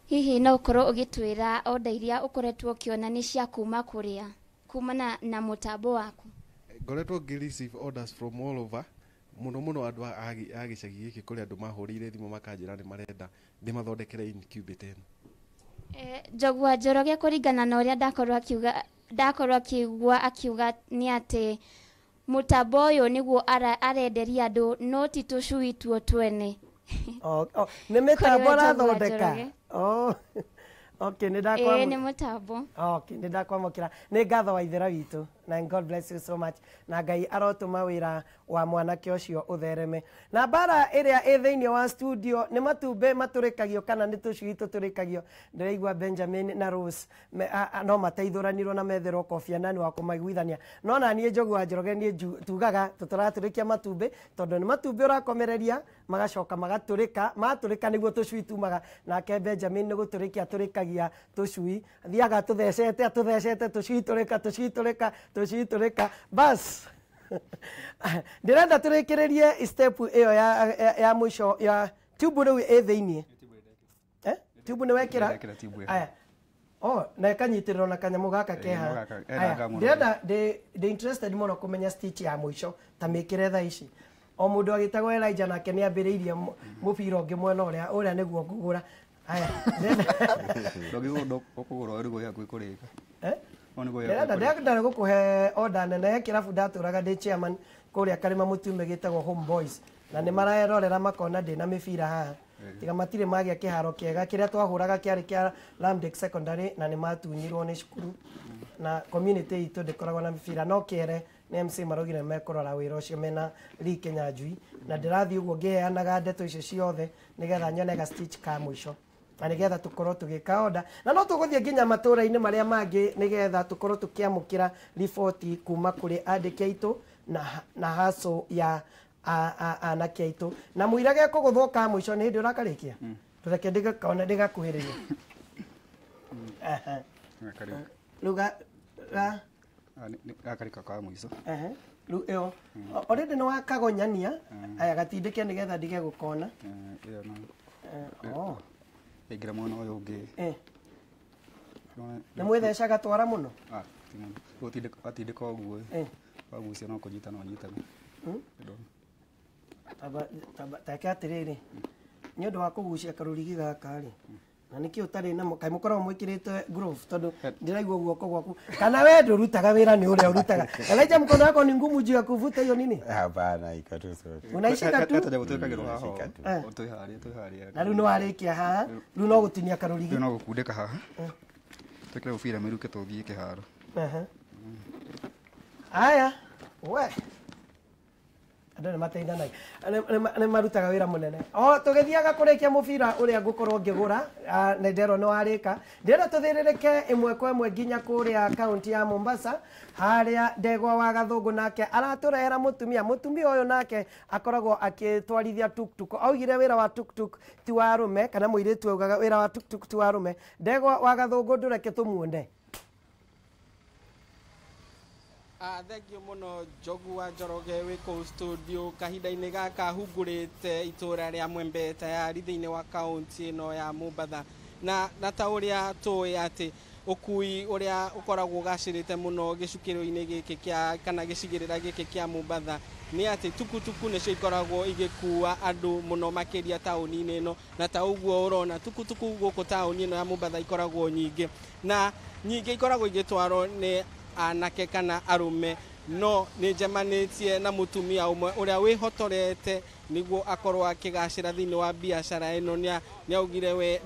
Hihi no ũkorwo ũgĩtwĩra order iria ũkoretwo ũkĩona nĩ cia kuma kũrĩa kumana na mũtambo waku?
Ngoretwo ngĩ receive orders from all over, mũno mũno andũ a gĩcagi gĩkĩ, kũrĩ andũ mahũrĩire thimũ makanjĩra nĩ marenda ndĩmathondekere incubator ĩno.
Njogu wa Njoroge, kũringana na ũrĩa ndakorwo akĩigua akiuga nĩ atĩ mũtambo ũyũ nĩguo arenderia andũ no ti tũcui tuo twene.
Nĩ mĩtambo
Kũrĩ we Njogu wa
arathondeka.
Njoroge.
Oh, okay, nĩ
Ĩĩ, nĩ mũtambo.
Okay, nĩ ndakwamũkĩra. Nĩ ngatho Waithĩra witũ na God bless you so much, na Ngai arotũma wĩra wa mwanake ũcio ũthereme. Na mbara ĩrĩa ĩ thĩinĩ wa studio, nĩ matumbĩ matũrĩkagio kana nĩ tũcui tũtũrĩkagio? Ndĩraigua Benjamin na Rose no mateithũranirwo na metherwo Kofi Annan wa kũmaiguithania, no na niĩ Njogu wa Njoroge niĩ tugaga tũtũratũrĩkia matumbĩ, tondũ nĩ matumbĩ ũrakomereria magacoka magatũrĩka, matũrĩka nĩguo tũcui tumaga. Nake Benjamin nĩ gũtũrĩkia atũrĩkagia tũcui, athiaga atũthecete atũthecete, tũcui tũrĩka, tũcui tũrĩka, tũcui tũrĩka. Bas, ndĩrenda tũrĩkĩrĩrie step ĩyo ya mũico ya tube rĩu ĩ thĩiniĩ. Tube nĩ wekĩra?
Ndekĩra tube ĩyo.
Aya. Oh, na ĩkanyitĩrĩrwo na kanyamũ gaka
Ĩĩ,
ke
no
haha.
gaka, ena
Aya,
ngamu.
ndĩrenda ndĩ interested mũno kũmenya stitch ya mũico ta mĩkĩre thaa ici. O mũndũ agĩtagwo Elijah nake nĩ ambĩrĩirie mũbira ũngĩ mwena ũrĩa nĩguo ngũgũra. Aya,
Ndũngĩgũra, ũkũgũra ũyũ nĩguo yaku ĩkũrĩka.
Eh?
Ũyũ nĩguo yaku
Ndĩrenda
ĩkũrĩka.
ndĩrenda gũkũhe order nene. He kĩrabu ndatũraga ndĩ chairman kũrĩa Karĩma Mũtume gĩtagwo Home Boys, na nĩ marerorera makona ndĩna mĩbira haha, tiga matirĩ magĩa kĩharo kĩega. Kĩrĩa twahũraga kĩarĩ kĩa Lamdek Secondary na nĩ matunyirwo nĩ cukuru, na community itũ ndĩkoragwo na mĩbira, no kĩere Nĩ MC maraugire mekũrora wĩra ũcio mena Lee Kinyanjui, na ndĩrathiĩ ũguo ngĩheanaga ndeto icio ciothe nĩgetha nyone ga stitch ka mũico na nĩgetha tũkorwo tũgĩka order, na no tũgũthiĩ nginya matũra-inĩ marĩa mangĩ nĩgetha tũkorwo tũkĩamũkĩra riboti kuma kũrĩ andĩki aitũ na haco ya anake aitũ. Na mũira gekũgũthwo ka mũico nĩ hĩndĩ ũrakarĩkia, tũreke ndĩgakone ndĩgakuhĩrĩrie. Rĩu
gakarĩka ka mũico.
Rĩu ĩyo already nĩ wakagonyania, aya gatindĩke nĩgetha ndige gũkona.
Ĩyo no yaingĩra mwena ũyũ ũngĩ.
Nĩ mwĩthecaga twara mũno?
Watindĩka ũguo wagucia no kũnyita no ũnyitane.
Take atĩrĩrĩ, nĩ ũndũ wa kũgucia karũrigi gaka rĩ, na nĩkĩ ũtarĩ namo? Kaĩ mũkoragwo mwĩkĩrĩte glove? Tondũ ndĩraigua guoko gwaku, kana we ndũrutaga wĩra nĩ ũrĩa ũrutaga? Elijah, mkono wako ni ngumu juu ya kuvuta hiyo nini?
Hapana, iko tu sote.
Unaishika tu?
Tũnyamũ twĩkagĩrwo haha twĩ harĩa.
Na rĩu nĩ warĩkia haha, rĩu no gũtinia karũrigi.
Rĩu no gũkundĩka haha, twĩkĩre mũbira mĩruke tũthiĩ kĩharo.
Aya we andũ nĩ mateithanagia, nĩ marutaga wĩra mũnene. O tũgĩthiaga kũrĩkia mũbira ũrĩa ngũkorwo ngĩgũra, nĩ nderwo nĩ warĩka, ndĩrenda tũthĩrĩrĩke ĩmwe kwa ĩmwe nginya kũrĩa kaunti ya Mombasa, harĩa Ndegwa wa Gathũngũ nake aratũrehera mũtumia. Mũtumia ũyũ nake akoragwo akĩtwarithia tuktuk. Augire wĩra wa tuktuk ti wa arũme, kana mũirĩtu augaga wĩra wa tuktuk ti wa arũme. Ndegwa wa Gathũngũ, ndũreke tũmuone.
Thengio mũno Njogu wa Njoroge wĩ kũu studio. Kahinda-inĩ gaka hungurĩte itũra rĩa Mwembe Tayari thĩinĩ wa kaunti ĩno ya Mombatha, na ta ũrĩa tũĩ atĩ ũkui ũrĩa ũkoragwo ũgacĩrĩte mũno gĩcukĩro-inĩ gĩkĩ kĩa kana gĩcigĩrĩra gĩkĩ kĩa Mombatha nĩ atĩ tukutuku nĩcio ikoragwo igĩkua andũ mũno makĩria taũni-inĩ ĩno, na ta ũguo ũrona tukutuku gũkũ taũni ĩno ya Mombatha ikoragwo nyingĩ, na nyingĩ ikoragwo igĩtwarwo nĩ anake kana arũme. No nĩ njemanĩtie na mũtumia ũmwe ũrĩa wĩhotorete nĩguo akorwo akĩgacĩra thĩinĩ wa biacara ĩno. Nĩ augire we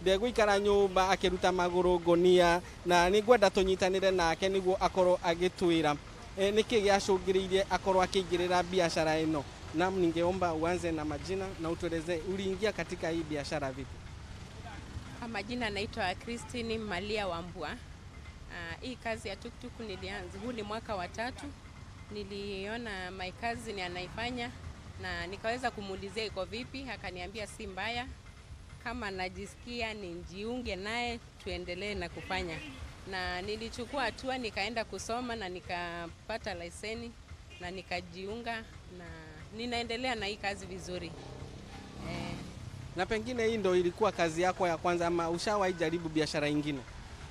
ndegũikara nyũmba akĩruta magũrũ ngũnia, na nĩ ngwenda tũnyitanĩre nake nĩguo akorwo agĩtwĩra nĩkĩ gĩacũngĩrĩirie akorwo akĩingĩrĩra biacara ĩno. Na ningeomba uanze na majina na utueleze uliingia katika hii biashara vipi?
Kwa majina naitwa Christine Malia Wambua. Hii kazi ya tuktuk nilianza, huu ni mwaka wa 3. Niliona my cousin anaifanya na nikaweza kumuulizia iko vipi, akaniambia si mbaya, kama najisikia nijiunge naye tuendelee na kufanya. Na nilichukua hatua nikaenda kusoma na nikapata leseni na nikajiunga na ninaendelea na hii kazi vizuri.
Na pengine hii ndio ilikuwa kazi yako ya kwanza ama ushawahi jaribu biashara nyingine?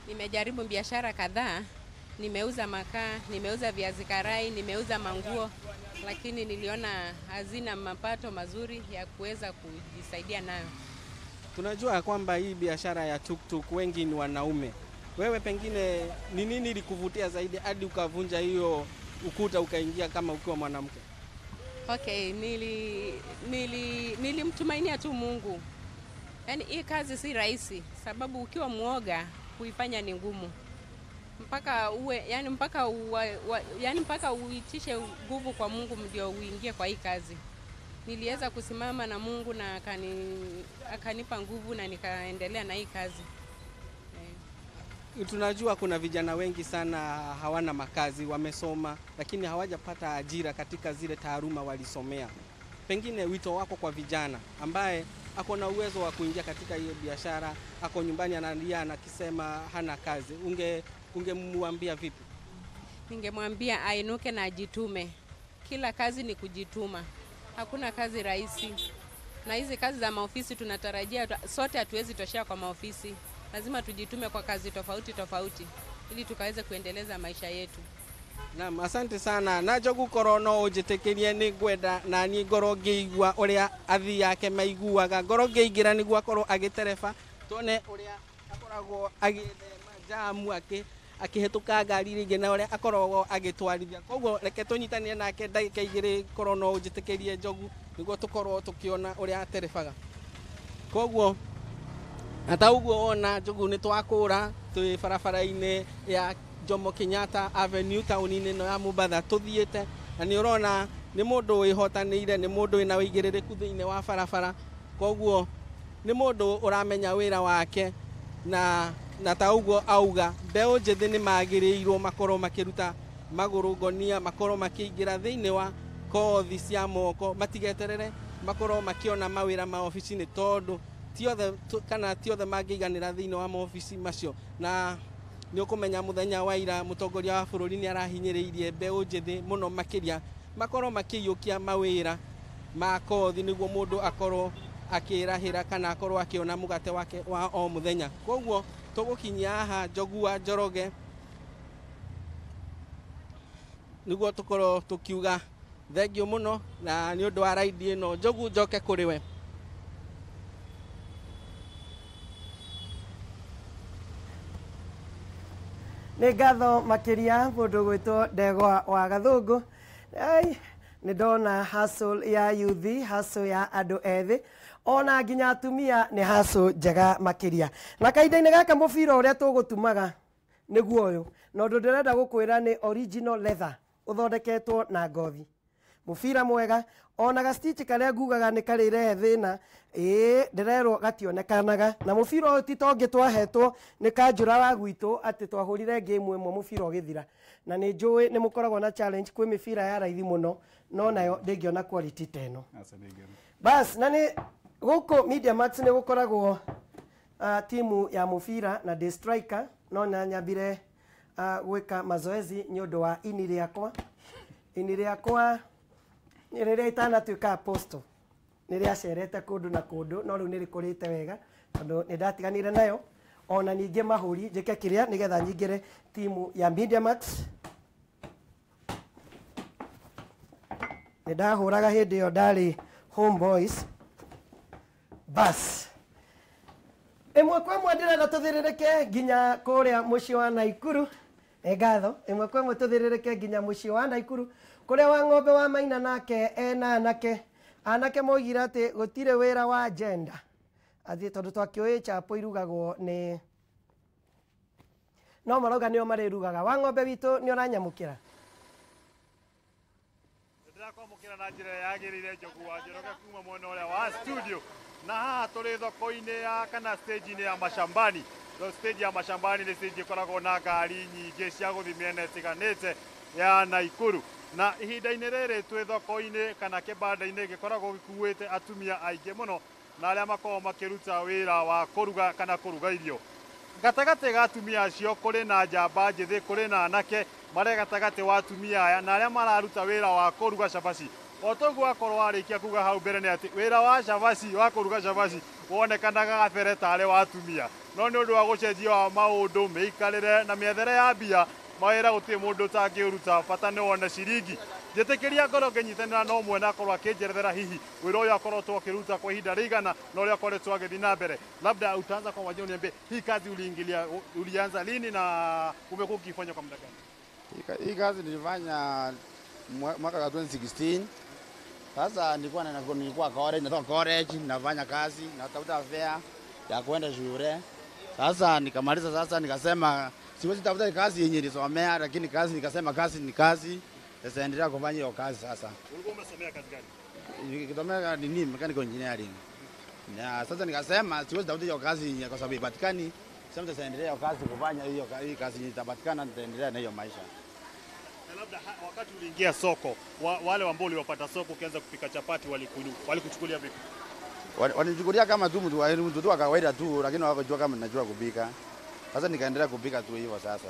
Nimejaribu biashara kadhaa, nimeuza makaa, nimeuza viazi karai, nimeuza manguo, lakini niliona hazina mapato mazuri ya kuweza kujisaidia nayo.
Tunajua kwamba hii biashara ya tuktuk wengi ni wanaume. Wewe pengine ni nini ilikuvutia zaidi hadi ukavunja hiyo ukuta ukaingia kama ukiwa mwanamke?
Okay, nilimtumainia tu Mungu. Yaani hii kazi si rahisi sababu ukiwa muoga kuifanya ni ngumu. Mpaka uwe, yani mpaka yani mpaka uitishe nguvu kwa Mungu ndio uingie kwa hii kazi. Niliweza kusimama na Mungu na akanipa nguvu na nikaendelea na hii kazi.
Tunajua kuna vijana wengi sana hawana makazi, wamesoma lakini hawajapata ajira katika zile taaluma walisomea. Pengine wito wako kwa vijana ambaye ako na uwezo wa kuingia katika hiyo biashara, ako nyumbani analia na kisema hana kazi, ungemwambia vipi?
Ningemwambia ainuke na ajitume. Kila kazi ni kujituma. Hakuna kazi rahisi. Na hizi kazi za maofisi tunatarajia sote hatuwezi toshea kwa maofisi. Lazima tujitume kwa kazi tofauti tofauti ili tukaweze kuendeleza maisha yetu.
Naam, asante sana. Na Njogu korwo no unjitikirie ni ngwenda na ni ngorwo ngiigua uria athii yake maiguaga, ngorwo ngiingira niguo akorwo agitereba tuone uria akoragwo agithema jamu akihituka ngari ringi na uria akoragwo agitwarithia. Koguo reke tunyitanire nake ndagika igiri korwo no unjitikirie Njogu niguo tukorwo tukiona uria aterebaga. Koguo ata uguo wona Njogu ni twakura twi barabara-inĩ ya Jomo Kenyatta Avenue taũni-inĩ ĩno ya Mombatha tũthiĩte na nĩ ũrona nĩ mũndũ wĩhotanĩire, nĩ mũndũ wĩna wĩigĩrĩrĩku thĩinĩ wa barabara, koguo nĩ mũndũ ũramenya wĩra wake na ta ũguo auga mbeũ njĩthĩ nĩ magĩrĩirwo makorwo makĩruta magũrũ ngonia, makorwo makĩingĩra thĩinĩ wa kothi cia moko, matigeterere makorwo makĩona mawĩra ma obici-inĩ tondũ ti othe kana ti othe mangĩiganĩra thĩinĩ wa maobici macio. Na nĩ ũkũmenya mũthenya wa ira mũtongoria wa bũrũri nĩ arahinyĩrĩirie mbeũ njĩthĩ mũno makĩria makorwo makĩiyũkia mawĩra ma kothi nĩguo mũndũ akorwo akĩrahĩra kana akorwo akĩona mũgate wake wa o mũthenya. Koguo tũgũkinyia haha Njogu wa Njoroge nĩguo tũkorwo tũkiuga thengio mũno na nĩ ũndũ wa raidi ĩno. Njogu, njoke kũrĩ we.
Nĩ ngatho makĩria mũndũ gwĩtwo Ndegwa wa Gathũngũ. Ai, nĩ ndona hustle ya youth, hustle ya andũ ethĩ ona nginya atumia nĩ hustle njega makĩria. Na kahinda-inĩ gaka mũbira ũrĩa tũgũtumaga nĩguo ũyũ, na ũndũ ndĩrenda gũkwĩra nĩ original leather ũthondeketwo na ngothi, mũbira mwega ona ga stitch karĩa ngugaga nĩ karĩrehe thĩna, ĩĩ ndĩrerwo gationekanaga. Na mũbira ũyũ ti tongĩ twahetwo nĩ kanjũra wa gwitũ atĩ twahũrire game ĩmwe mũbira ũgĩthira, na nĩ njũĩ nĩ mũkoragwo na challenge kwĩ mĩbira ya raithi mũno no nayo ndĩngĩona quality ta ĩno. Bas, na nĩ gũkũ Media Max nĩ gũkoragwo timu ya mũbira na ndĩ striker, no na nyambire gwĩka mazoezi nĩ ũndũ wa ini rĩakwa. Ini rĩakwa rĩrĩa itanatuĩka apostle nĩ rĩacerete kũndũ na kũndũ, no rĩu nĩ rĩkũrĩte wega tondũ nĩ ndatiganire nayo. Ona ningĩ mahũri njĩke kĩrĩa nĩgetha nyingĩre timu ya Media Max. Nĩ ndahũraga hĩndĩ ĩyo ndarĩ Homeboys. Bas, ĩmwe kwa ĩmwe ndĩrenda tũthĩrĩrĩke nginya kũrĩa mũciĩ wa Naikuru. Nĩ ngatho. Ĩmwe kwa ĩmwe tũthĩrĩrĩke nginya mũciĩ wa Naikuru kũrĩa wa ng'ombe wa Maina nake ena anake. Anake moigire atĩ gũtirĩ wĩra wa gender, atĩ tondũ twakĩũĩ chapo irugagwo nĩ no marauga nĩo marĩrugaga. Wa ng'ombe witũ nĩ ũranyamũkĩra?
Ndĩrakwamũkĩra na njĩra yagĩrĩire Njogu wa Njoroge kuma mwena ũrĩa wa studio, na haha tũrĩ thoko-inĩ ya kana stage-inĩ ya Mashambani. Stage ya Mashambani nĩ stage ĩkoragwo na ngari nyingĩ cia gũthiĩ mĩena ĩtiganĩte ya Naikuru, na ihinda-inĩ rĩrĩ twĩ thoko-inĩ kana kĩbanda-inĩ gĩkoragwo gĩkuĩte atumia aingĩ mũno na arĩa makoragwo makĩruta wĩra wa kũruga kana kũruga irio. Gatagatĩ ga atumia acio kũrĩ na njamba njĩthĩ, kũrĩ na anake marĩ gatagatĩ wa atumia aya na arĩa mararuta wĩra wa kũruga cabaci. O toguo akorwo warĩkia kuga hau mbere nĩ atĩ wĩra wa cabaci wa kũruga cabaci wonekanaga gabere tarĩ wa atumia, no nĩ ũndũ wa gũcenjia wa maũndũ, mĩikarĩre na mĩethere ya mbia, mawĩra gũtirĩ mũndũ ũtangĩũruta, bata nĩ wone ciringi. Njĩtĩkĩria ngorwo ngĩnyitanĩra na ũmwe na akorwo akĩnjerethera hihi wĩra ũyũ akoretwo akĩruta kwa ihinda rĩigana na ũrĩa akoretwo agĩthiĩ na mbere. Labda utaanza kwa majina, uniambie hii kazi uliingilia, ulianza lini na umekuwa ukifanya kwa muda gani?
Hii kazi nilifanya mwaka wa 2016. Sasa nilikuwa college, natoka college, nafanya kazi, natafuta fare ya kwenda shule. Sasa nikamaliza, sasa nikasema siwezi tafuta kazi yenye nilisomea, lakini kazi nikasema kazi ni kazi. Sasa endelea kufanya hiyo kazi sasa.
Ulikuwa umesomea kazi gani?
Nikisomea nini, mechanical engineering. Na sasa nikasema siwezi tafuta hiyo kazi yenye kwa sababu ipatikani. Sasa nitaendelea kazi kufanya hiyo kazi yenye itapatikana, nitaendelea na hiyo maisha.
Na labda wakati uliingia soko, wale ambao uliwapata soko ukianza kupika chapati walikuchukulia vipi?
Walinichukulia kama tu mtu wa kawaida tu, lakini hawakujua kama ninajua kupika. Sasa nikaendelea kupika tu hivyo sasa.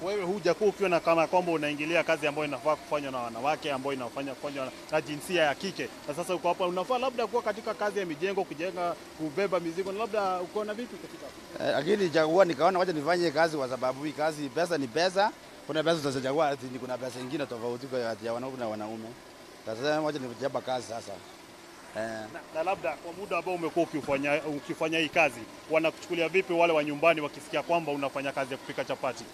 Wewe hujakuwa ukiona kama kwamba unaingilia kazi ambayo inafaa kufanywa na wanawake, ambayo inafanya kufanywa na jinsia ya kike, na sasa uko hapa unafaa labda kuwa katika kazi ya mijengo, kujenga, kubeba mizigo, na labda uko na vipi katika?
Lakini chagua nikaona wacha nifanye kazi kwa sababu hii kazi pesa ni pesa. Kuna pesa utachagua ati kuna pesa nyingine tofauti kwa ya wanaume na wanaume. Sasa wacha nijaba kazi sasa.
Na labda kwa muda ambao umekuwa ukifanya hii kazi, wanakuchukulia vipi wale wa nyumbani wakisikia kwamba unafanya kazi ya kupika chapati?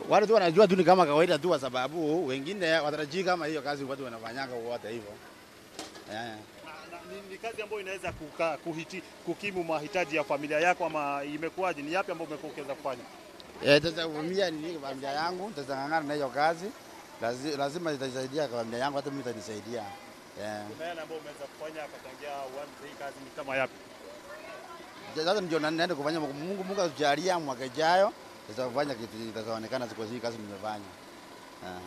Wale tu wanajua tu ni kama kawaida tu, kwa sababu wengine watarajii kama hiyo kazi watu wanafanyanga wote hivyo.
Ni kazi ambayo inaweza kukimu mahitaji ya familia yako ama imekuwaje? Ni yapi ambayo umekuwa ukiweza kufanya?
Nitavumilia nini familia yangu, nitang'ang'ana na hiyo kazi. Lazima itanisaidia kwa familia yangu, hata mimi itanisaidia.
Kuna yale ambayo umeweza kufanya akatangia uanze hii kazi ni kama yapi?
Sasa ndio naenda kufanya, Mungu atujalia mwaka ijayo nitafanya kitu kitaonekana siku hii kazi nimefanya.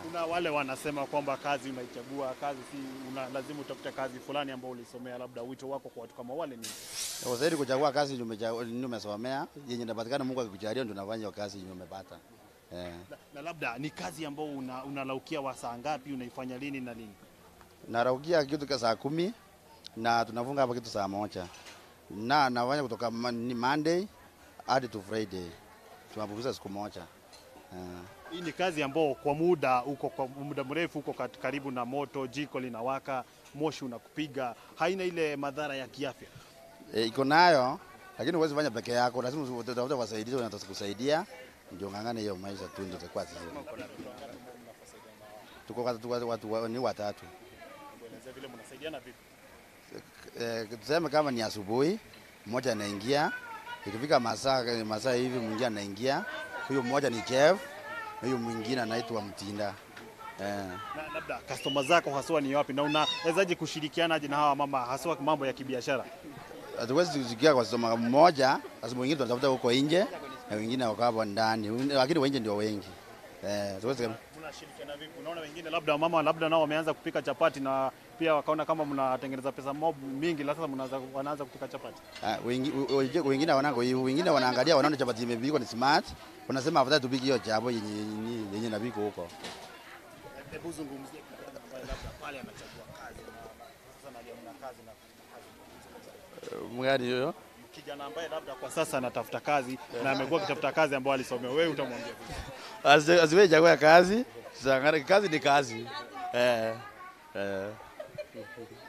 Kuna wale wanasema kwamba kazi unaichagua, kazi si una, lazima utafute kazi fulani ambayo ulisomea, labda wito wako kwa watu kama wale ni?
Kwa zaidi kuchagua kazi nimesomea, yenye inapatikana Mungu akikujalia ndio unafanya kazi yenye umepata.
Na labda ni kazi ambayo unalaukia wa saa ngapi, unaifanya lini na lini?
Naraukia kitu kwa saa 10 na tunafunga hapa kitu saa 1. Na nafanya kutoka Monday hadi to Friday. Tunapumzika siku moja.
Hii ni kazi ambayo kwa muda uko kwa muda mrefu uko karibu na moto, jiko linawaka, moshi unakupiga, haina ile madhara ya kiafya?
Iko nayo, lakini huwezi fanya peke yako, lazima utafute wasaidizi wanataka kusaidia, ndio ngangane hiyo maisha tu ndio itakuwa sisi. Tuko watu ni watatu.
Eleza vile mnasaidiana vipi?
Tuseme kama ni asubuhi, mmoja anaingia, ikifika masaa hivi mwingine anaingia. Huyo mmoja ni Jeff, huyo mwingine anaitwa Mtinda.
Na labda customer zako haswa ni wapi na unawezaje kushirikiana aje na hawa mama haswa mambo ya kibiashara?
Hatuwezi kusikia kwa customer mmoja, lazima wengine tunatafuta huko nje na wengine wako hapo ndani, lakini wengi ndio wengi. Tuwezi.
Mnashirikiana vipi? Unaona wengine labda mama labda nao wameanza kupika chapati na pia wakaona kama mnatengeneza pesa mob mingi, sasa wanaanza kupika chapati.
Wengine wanango, wengine wanaangalia wanaona chapati imepikwa ni smart, wanasema afadhali tupike hiyo chapo yenye inapikwa huko.
Hebu zungumzie kijana ambaye labda pale anachagua kazi na sasa anaona kazi na kazi.
Mgani huyo?
Kijana ambaye labda kwa sasa anatafuta kazi na amekuwa akitafuta kazi ambayo alisomea, wewe utamwambia vipi?
Asiwe chagua kazi, kazi ni kazi.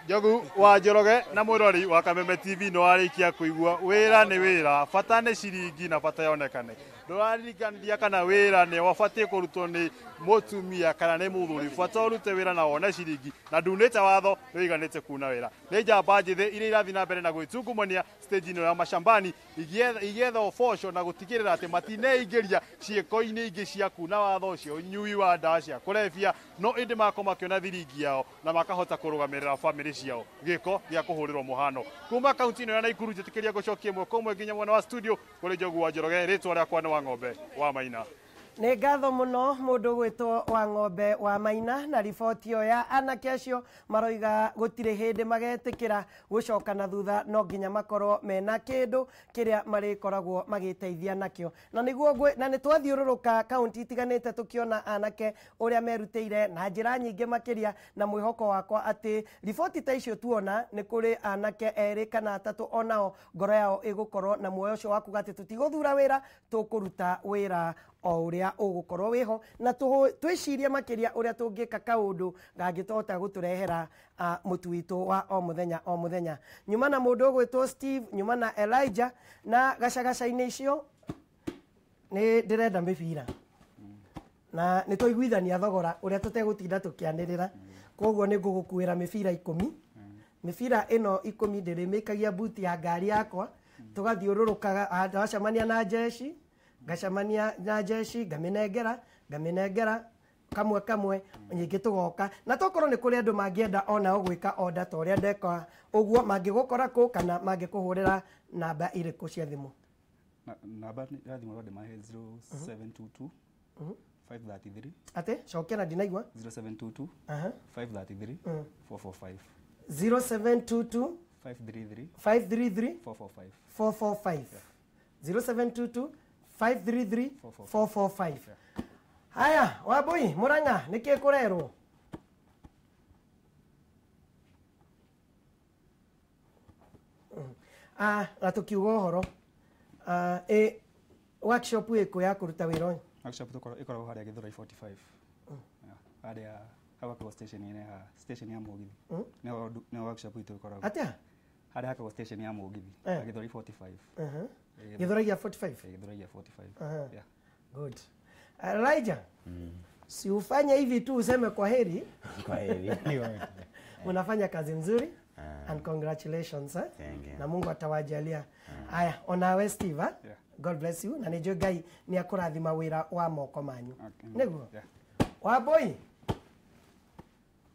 Njogu wa Njoroge na mwirori wa Kameme TV no arikia kuigua wira ni wira, bata ni ciringi na bata yonekane. Ndũraririkania kana wira ni wabatie kũrutwo ni mũtumia kana ni mũthuri, bata ũrute wira na wone ciringi, na ndunĩte watho wĩiganĩte kuna wĩra. Nĩ njamba njĩthĩ iria irathiĩ na mbere na gwĩtungumania stage ĩno ya mashambani igĩetha ũboco na gũtigĩrĩra atĩ matineingĩria ciĩko-inĩ ingĩ cia kuna watho ũcio, ũnyui wa ndawa cia kũrebia, no ĩndĩ makorwo makĩona thiringi yao na makahota kũrũgamĩrĩra bamĩrĩ ciao. Gĩko gĩa kũhũrĩrwo mũhano kuma kaunti ĩno ya Naikuru, njĩtĩkĩria gũcokia ĩmwe kwa ĩmwe nginya mwena wa studio kũrĩ Njogu wa Njoroge. Rĩtwa rĩakwa nĩ wa Ng'ombe wa Maina.
Nĩ ngatho mũno mũndũ gwĩtwo wa Ng'ombe wa Maina na riboti ĩyo ya anake acio maroiga gũtirĩ hĩndĩ magetĩkĩra gũcoka na thutha, no nginya makorwo mena kĩndũ kĩrĩa marĩkoragwo magĩteithia nakĩo. Na nĩguo na nĩ twathiũrũrũka kaunti itiganĩte tũkĩona anake ũrĩa merutĩire na njĩra nyingĩ makĩria, na mwĩhoko wakwa atĩ riboti ta icio tuona nĩ kũrĩ anake erĩ kana atatũ onao ngoro yao ĩgũkorwo na muoyo ũcio wa kuga atĩ tũtigũthura wĩra, tũkũruta wĩra o ũrĩa ũgũkorwo wĩho, na twĩcirie makĩria ũrĩa tũngĩka kaũndũ gangĩtũhota gũtũrehera mũtu witũ wa o mũthenya o mũthenya. Nyuma na mũndũ ũgwĩtwo Steve, nyuma na Elijah, na gacagaca-inĩ icio nĩ ndĩrenda mĩbira na nĩ twaiguithania thogora ũrĩa tũtegũtinda tũkĩanĩrĩra, koguo nĩ ngũgũkuĩra mĩbira 10. Mĩbira ĩno 10 ndĩrĩmĩikagia buti ya ngari yakwa, tũgathiũrũrũkaga, twacemania na jeshi ngacemania na jeshi ngamĩnengera kamwe kamwe, nyingĩ tũgoka na tokorwo nĩ kũrĩ andũ mangĩenda onao gwĩka order ta ũrĩa ndeka ũguo, mangĩgũkora kũ kana mangĩkũhũrĩra namba irĩkũ cia thimũ?
Namba ya thimũ no ndĩmahe 0722 533.
Atĩ cokera ndinaigua.
0722 533 445.
0722
533
533
445.
445. 0722 533 445. Haya, Wambui Murang'a nĩkĩ kũrerwo? Na tũkiuga ũhoro workshop ĩkũ ya kũruta wĩra ũyũ?
Workshop ĩkoragwo harĩa Githurai 45. Harĩa hakagwo station-inĩ ha station ya mũgithi. Nĩho workshop itũ ĩkoragwo.
Atĩa?
Harĩa hakagwo station ya mũgithi, Githurai 45.
Githurai ya 45?
Githurai ya 45. Yeah.
Good. Elijah, si ufanye hivi tu useme kwa heri.
Kwa heri.
Unafanya kazi nzuri. And congratulations.
Thank you.
Na Mungu atawajalia. Haya, onawe Steve. God bless you, na nĩ njũĩ Ngai nĩ akũrathima wĩra wa moko manyu. Nĩguo Wambũi,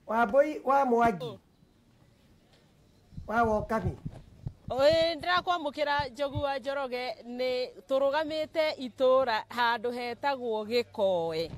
Wambũi wa Mwangi wa Wokami.
Ndĩrakwamũkĩra Njogu wa Njoroge. Nĩ tũrũgamĩte itũra handũ hetagwo Gĩkoe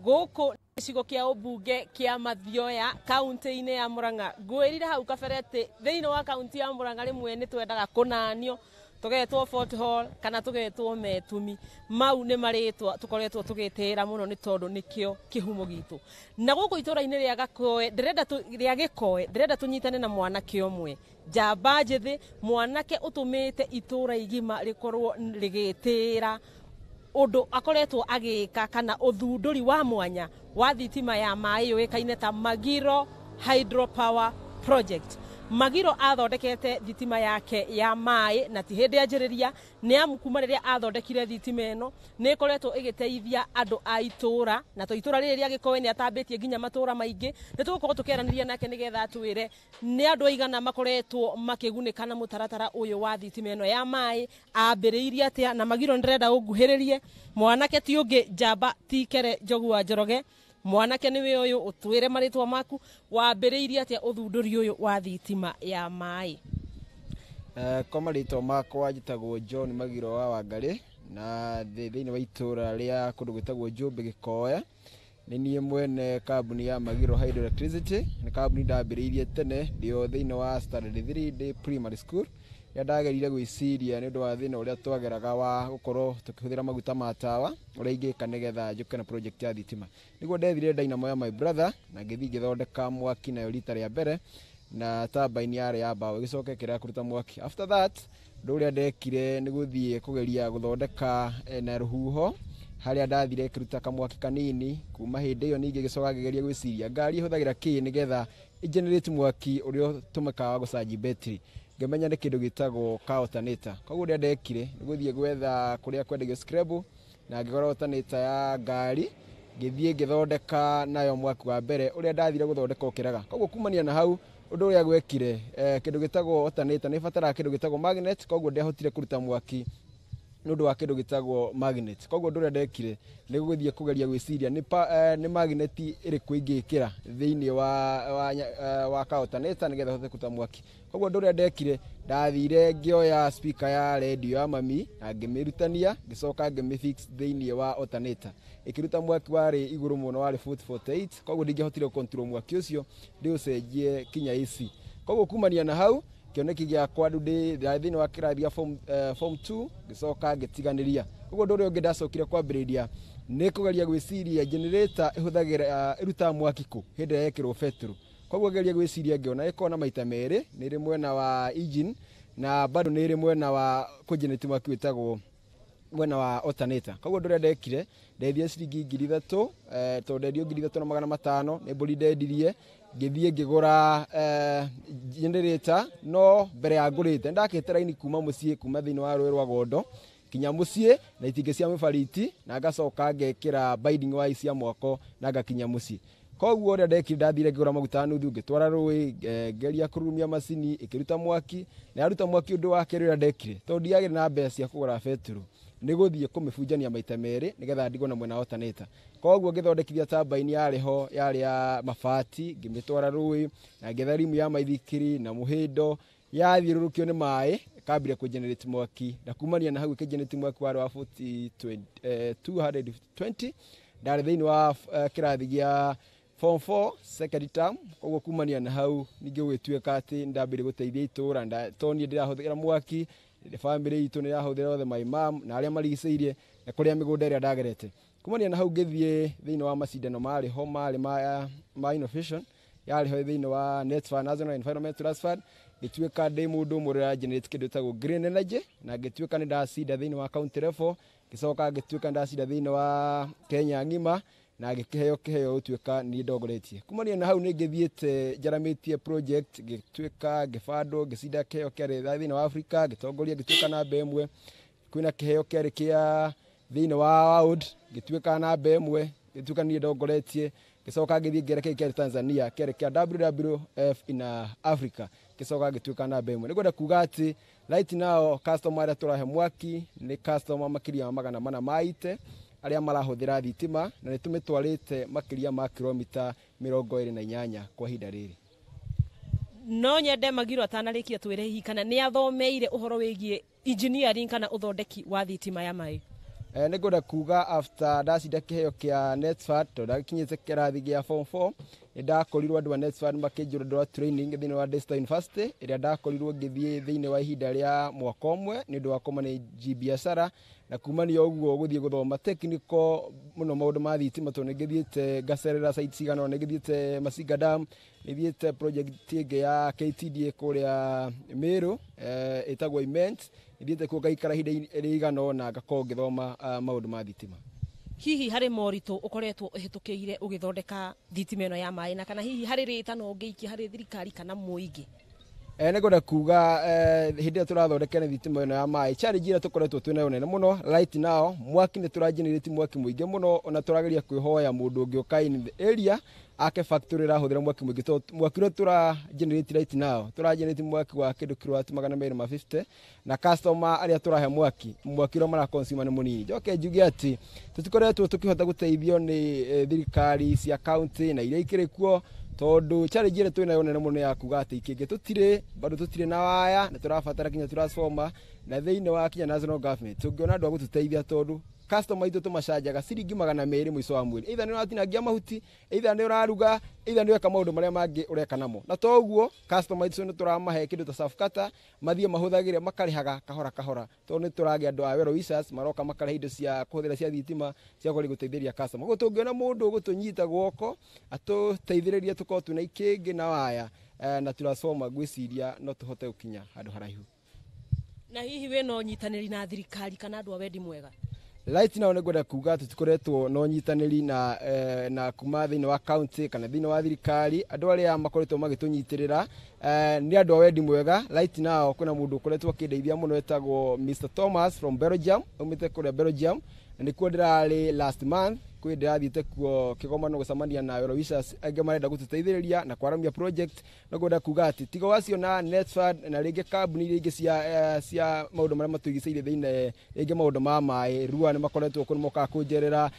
gũkũ gĩcigo kĩa ũmbunge kĩa Mathioya, kaunti-inĩ ya Murang'a. Ngwĩrire hau kabere atĩ thĩinĩ wa kaunti ya Murang'a rĩmwe nĩ twendaga kũnanio, tũgetwo Fort Hall kana tũgetwo Metumi. Mau nĩ marĩtwa tũkoretwo tũgĩtĩĩra mũno nĩ tondũ nĩkĩo kĩhumo gitũ. Na gũkũ itũra-inĩ rĩa Gakoe ndĩrenda rĩa Gĩkoe, ndĩrenda tũnyitane na mwanake ũmwe njamba njĩthĩ, mwanake ũtũmĩte itũra igima rĩkorwo rĩgĩtĩĩra ũndũ akoretwo agĩka kana ũthundũri wa mwanya wa thitima ya maĩ yũĩkaine ta Magiro Hydropower Project. Magiro athondekete thitima yake ya maĩ na ti hĩndĩ anjĩrĩria, nĩ amu kuma rĩrĩa athondekire thitima ĩno nĩ ĩkoretwo ĩgĩteithia andũ a itũra, na to itũra rĩrĩ rĩa Gĩkoe, nĩ atambĩtie nginya matũra maingĩ. Nĩ tũgũkorwo tũkĩaranĩria nake nĩgetha atwĩre nĩ andũ aigana makoretwo makĩgunĩka na mũtaratara ũyũ wa thitima ĩno ya maĩ, ambĩrĩirie atĩa. Na Magiro, nĩndĩrenda ũnguhĩrĩrie, mwanake ti ũngĩ njamba ti kere Njogu wa Njoroge, mwanake nĩwe ũyũ. Ũtwĩre marĩtwa maku, wambĩrĩirie atĩa ũthundũri ũyũ wa thitima ya maĩ?
Kwa marĩtwa makwa njĩtagwo John Magiro wa Wangarĩ, na thĩinĩ wa itũra rĩa kũndũ gwĩtagwo Njũmbĩ Gĩkoe. Nĩ niĩ mwene kambuni ya Magiro Hydroelectricity. Nĩ kambuni ndambĩrĩirie tene ndĩ o thĩinĩ wa standard 3, ndĩ primary school, rĩrĩa ndagerire gwĩciria nĩ ũndũ wa thĩna ũrĩa twageraga wa gũkorwo tũkĩhũthĩra maguta ma tawa, ũrĩa ingĩka nĩgetha njũke na project ya thitima. Nĩguo ndethire dynamo ya my brother na ngĩthiĩ ngĩthondeka mwaki nayo rita rĩa mbere na turbine yarĩ ya mbaũ, ĩgĩcoka ĩkĩrega kũruta mwaki. After that, ũndũ ũrĩa ndekire nĩ gũthiĩ kũgeria gũthondeka na rũhuho, harĩa ndathire ĩkĩruta kamwaki kanini. Kuma hĩndĩ ĩyo ningĩ gĩcoka ngĩgeria gwĩciria ngari ĩhũthagĩra kĩ nĩgetha ĩgenerate mwaki ũrĩa ũtũmĩkaga wa gũcanji betri. Ngĩmenya nĩ kĩndũ gĩtagwo ka alternator. Koguo ũrĩa ndekire nĩ gũthiĩ gwetha kũrĩa kwendagio scrap na ngĩgũra alternator ya ngari, ngĩthiĩ ngĩthondeka nayo mwaki wa mbere ũrĩa ndathire gũthondeka ũkĩrega. Koguo kumania na hau, ũndũ ũrĩa gwekire, kĩndũ gĩtagwo alternator nĩ ĩbataraga kĩndũ gĩtagwo magnet. Koguo ndiahotire kũruta mwaki nĩ ũndũ wa kĩndũ gĩtagwo magnet. Koguo ũndũ ũrĩa ndekire nĩ gũthiĩ kũgeria gwĩciria nĩ magnet ĩrĩkũ ingĩkĩra thĩinĩ wa ka alternator nĩgetha hote kũruta mwaki. Koguo ũndũ ũrĩa ndekire, ndathire ngĩoya speaker ya radio ya mami na ngĩmĩrutania, ngĩcoka ngĩmĩfix thĩinĩ wa alternator, ĩkĩruta mwaki warĩ igũrũ mũno, warĩ 48. Koguo ndingĩahotire control mwaki ũcio ndĩũcenjie kinya AC. Koguo kumania na hau, kĩoneki gĩakwa rĩu ndĩ thĩinĩ wa kĩrathi gĩa form 2, ngĩcoka ngĩtiganĩria. Koguo ũndũ ũrĩa ũngĩ ndacokire kwambĩrĩria nĩ kũgeria gwĩciria generator ĩhũthagĩra, ĩrutaga mwaki kũ hĩndĩ ĩrĩa yekĩrwo betũrũ. Koguo ngeria gwĩciria, ngĩona ĩkorwo na maita merĩ, nĩ ĩrĩ mwena wa engine na bado nĩ ĩrĩ mwena wa kũgenerate mwaki wĩtagwo mwena wa alternator. Koguo ũndũ ũrĩa ndekire, ndethire ciringi 3000, tondũ ndendio 3500 nĩ mbũri ndendirie, ngĩthiĩ ngĩgũra generator. No mbere ya ngũrĩte, ndakĩte raini kuma mũciĩ, kuma thĩinĩ wa rũĩ rwa Gondo kinya mũciĩ na itingĩ cia mĩbariti, na ngacoka ngekĩra binding wire cia mwako na ngakinya mũciĩ. Koguo ũrĩa ndekire, ndathire ngĩgũra maguta nuthu, ngĩtwara rũĩ, ngeria kũrurumia macini, ĩkĩruta mwaki. Na yaruta mwaki, ũndũ wa kerĩ ũrĩa ndekire, tondũ ndiagĩrĩ na mbeca cia kũgũra betũrũ, nĩ gũthiĩ kũmĩbunjania maita merĩ nĩgetha ndigwo na mwena wa alternator. Koguo ngĩthondekithia turbine yarĩ ho, yarĩ ya mabati, ngĩmĩtwara rũĩ na ngĩetha rimu ya maithikiri na mũhĩndo, yathiũrũrũkio nĩ maĩ kambire kũgenerate mwaki. Na kumania na hau ĩkĩgenerate mwaki warĩ wa 40, 220. Ndarĩ thĩinĩ wa kĩrathi gĩa form 4, second term. Koguo kumania na hau ningĩ gũgĩtuĩka atĩ ndambire gũteithia itũra, to niĩ ndĩrahũthĩra mwaki, bamĩrĩ itũ nĩ ĩrahũthĩra, othe, my mom na arĩa marigicĩirie na kũrĩa mĩgũnda ĩrĩa ndagerete. Kumania na hau ngĩthiĩ thĩinĩ wa macindano marĩ ho, marĩ ma innovation, yarĩ ho thĩinĩ wa NETFund, National Environment Trust Fund. Ngĩtuĩka ndĩ mũndũ ũmwe ũrĩa generate kĩndũ gĩtagwo green energy, na ngĩtuĩka nĩ ndacinda thĩinĩ wa county level, ngĩcoka ngĩtuĩka nĩ ndacinda thĩinĩ wa Kenya ng'ima na ngĩkĩheo kĩheo gũtuĩka niĩ ndongoretie. Kumania na hau nĩ ngĩthiĩte njaramĩtie project, ngĩtuĩka ngĩbandwo, ngĩcinda kĩheo kĩarĩ thĩinĩ wa Africa, ngĩtongoria, ngĩtuĩka namba ĩmwe. Kwĩna kĩheo kĩarĩ kĩa thĩinĩ wa world, ngĩtuĩka namba ĩmwe, ngĩtuĩka niĩ ndongoretie. Ngĩcoka ngĩthiĩ ngĩra kĩrĩa kĩarĩ Tanzania, kĩarĩ kĩa WWF in Africa, ngĩcoka ngĩtuĩka namba ĩmwe. Nĩngwenda kuga atĩ Right now customer arĩa tũrahe mwaki nĩ customer makĩria ma 480 arĩa marahũthĩra thitima, na nĩ tũmĩtwarĩte makĩria ma kilomita 28 kwa ihinda rĩrĩ.
No nyende Magiro atanarĩkia twĩre hihi kana nĩ athomeire ũhoro wĩgiĩ engineering kana ũthondeki wa thitima ya maĩ.
Nĩ ngwenda kuga after ndacinda kĩheo kĩa Netfund, tondũ ndakinyĩte kĩrathi gĩa form 4, nĩ ndakorirwo andũ a Netfund makĩnjũra ndora training thĩinĩ wa Daystar University, ĩrĩa ndakorirwo ngĩthiĩ thĩinĩ wa ihinda rĩa mwaka ũmwe nĩ ũndũ wa kũmanage biacara, na kumania ũguo gũthiĩ gũthoma technical mũno maũndũ ma thitima, tondũ nĩ ngĩthiĩte ngacerera site cigana ũna, nĩ ngĩthiĩte Masinga Dam, nĩ thiĩte project ĩngĩ ya KTDA kũrĩa Meru, ĩtagwo Immense, nĩ thiĩte kuo ngaikara ihinda rĩigana ũna ngakorwo ngĩthoma maũndũ ma thitima.
Hihi harĩ moritũ ũkoretwo ũhĩtũkĩire ũgĩthondeka thitima ĩno ya maĩ, na kana hihi harĩ rĩtano ũngĩikia harĩ thirikari kana mũingĩ?
Nĩ ngwenda kuga hĩndĩ ĩrĩa tũrathondeka thitima ĩno ya maĩ, challenge ĩrĩa tũkoretwo twĩ nayo nene mũno right now, mwaki nĩ tũragenerate mwaki mũingĩ mũno, ona tũrageria kwĩhoya mũndũ ũngĩũka in the area ake factory ĩrahũthĩra mwaki mũingĩ, tondũ mwaki ũrĩa tũragenerate right now tũragenerate mwaki wa kĩndũ kilowatt 250, na customer arĩa tũrahe mwaki, mwaki ũrĩa maraconsume nĩ mũnini. Njoke njuge atĩ tũtikoretwo tũkĩhota gũteithio nĩ thirikari cia county na iria ikĩrĩ kuo, tondũ challenge ĩrĩa twĩ nayo nene mũno ya kuga atĩ ikĩngĩ tũtirĩ, bado tũtirĩ na waya, na tũrabatara kinya transformer, na thĩinĩ wa kinya national government tũngĩona andũ a gũtũteithia, tondũ customer itũ tũmacanjaga ciringi 200 mũico wa mweri, either nĩ ũratinangia mahuti, either nĩ ũraruga, either nĩ ũreka maũndũ marĩa mangĩ ũreka namo, na toguo customer itũ nĩ tũramahe kĩndũ ta Safkata mathiĩ mahũthagĩre makarĩhaga kahora kahora, tondũ nĩ tũragĩa andũ a well wishers maroka makarĩha indo cia kũhũthĩra cia thitima cia kũgeria gũteithĩrĩria customer. Koguo tũngĩona mũndũ ũgũtũnyita guoko atũteithĩrĩrie tũkorwo twĩna ikĩngĩ na waya na transformer, ngwĩciria no tũhote gũkinya handũ haraihu.
Na hihi wĩna ũnyitanĩri na thirikari kana andũ a wendi mwega?
Right now nĩ ngwenda kuga tũtikoretwo na ũnyitanĩri na kuma thĩinĩ wa county kana thĩinĩ wa thirikari. Andũ arĩa makoretwo magĩtũnyitĩrĩra nĩ andũ a wendi mwega. Right now kwĩna mũndũ ũkoretwo akĩndeithia mũno etagwo Mr Thomas from Belgium, aumĩte kũrĩa Belgium, na nĩkuo ndĩrarĩ last month, kwĩ ndĩrathiĩte kuo kĩgomano gũcemania na well wishers angĩ marenda gũtũteithĩrĩria na kwaramia project. No ngwenda kuga atĩ tiga wacio na Netfund na rĩngĩ kambuni iria ingĩ cia maũndũ marĩa matũrigicĩirie thĩinĩ, rĩngĩ maũndũ ma maĩ, Rua nĩ makoretwo kũ nĩmokaga kũnjerera,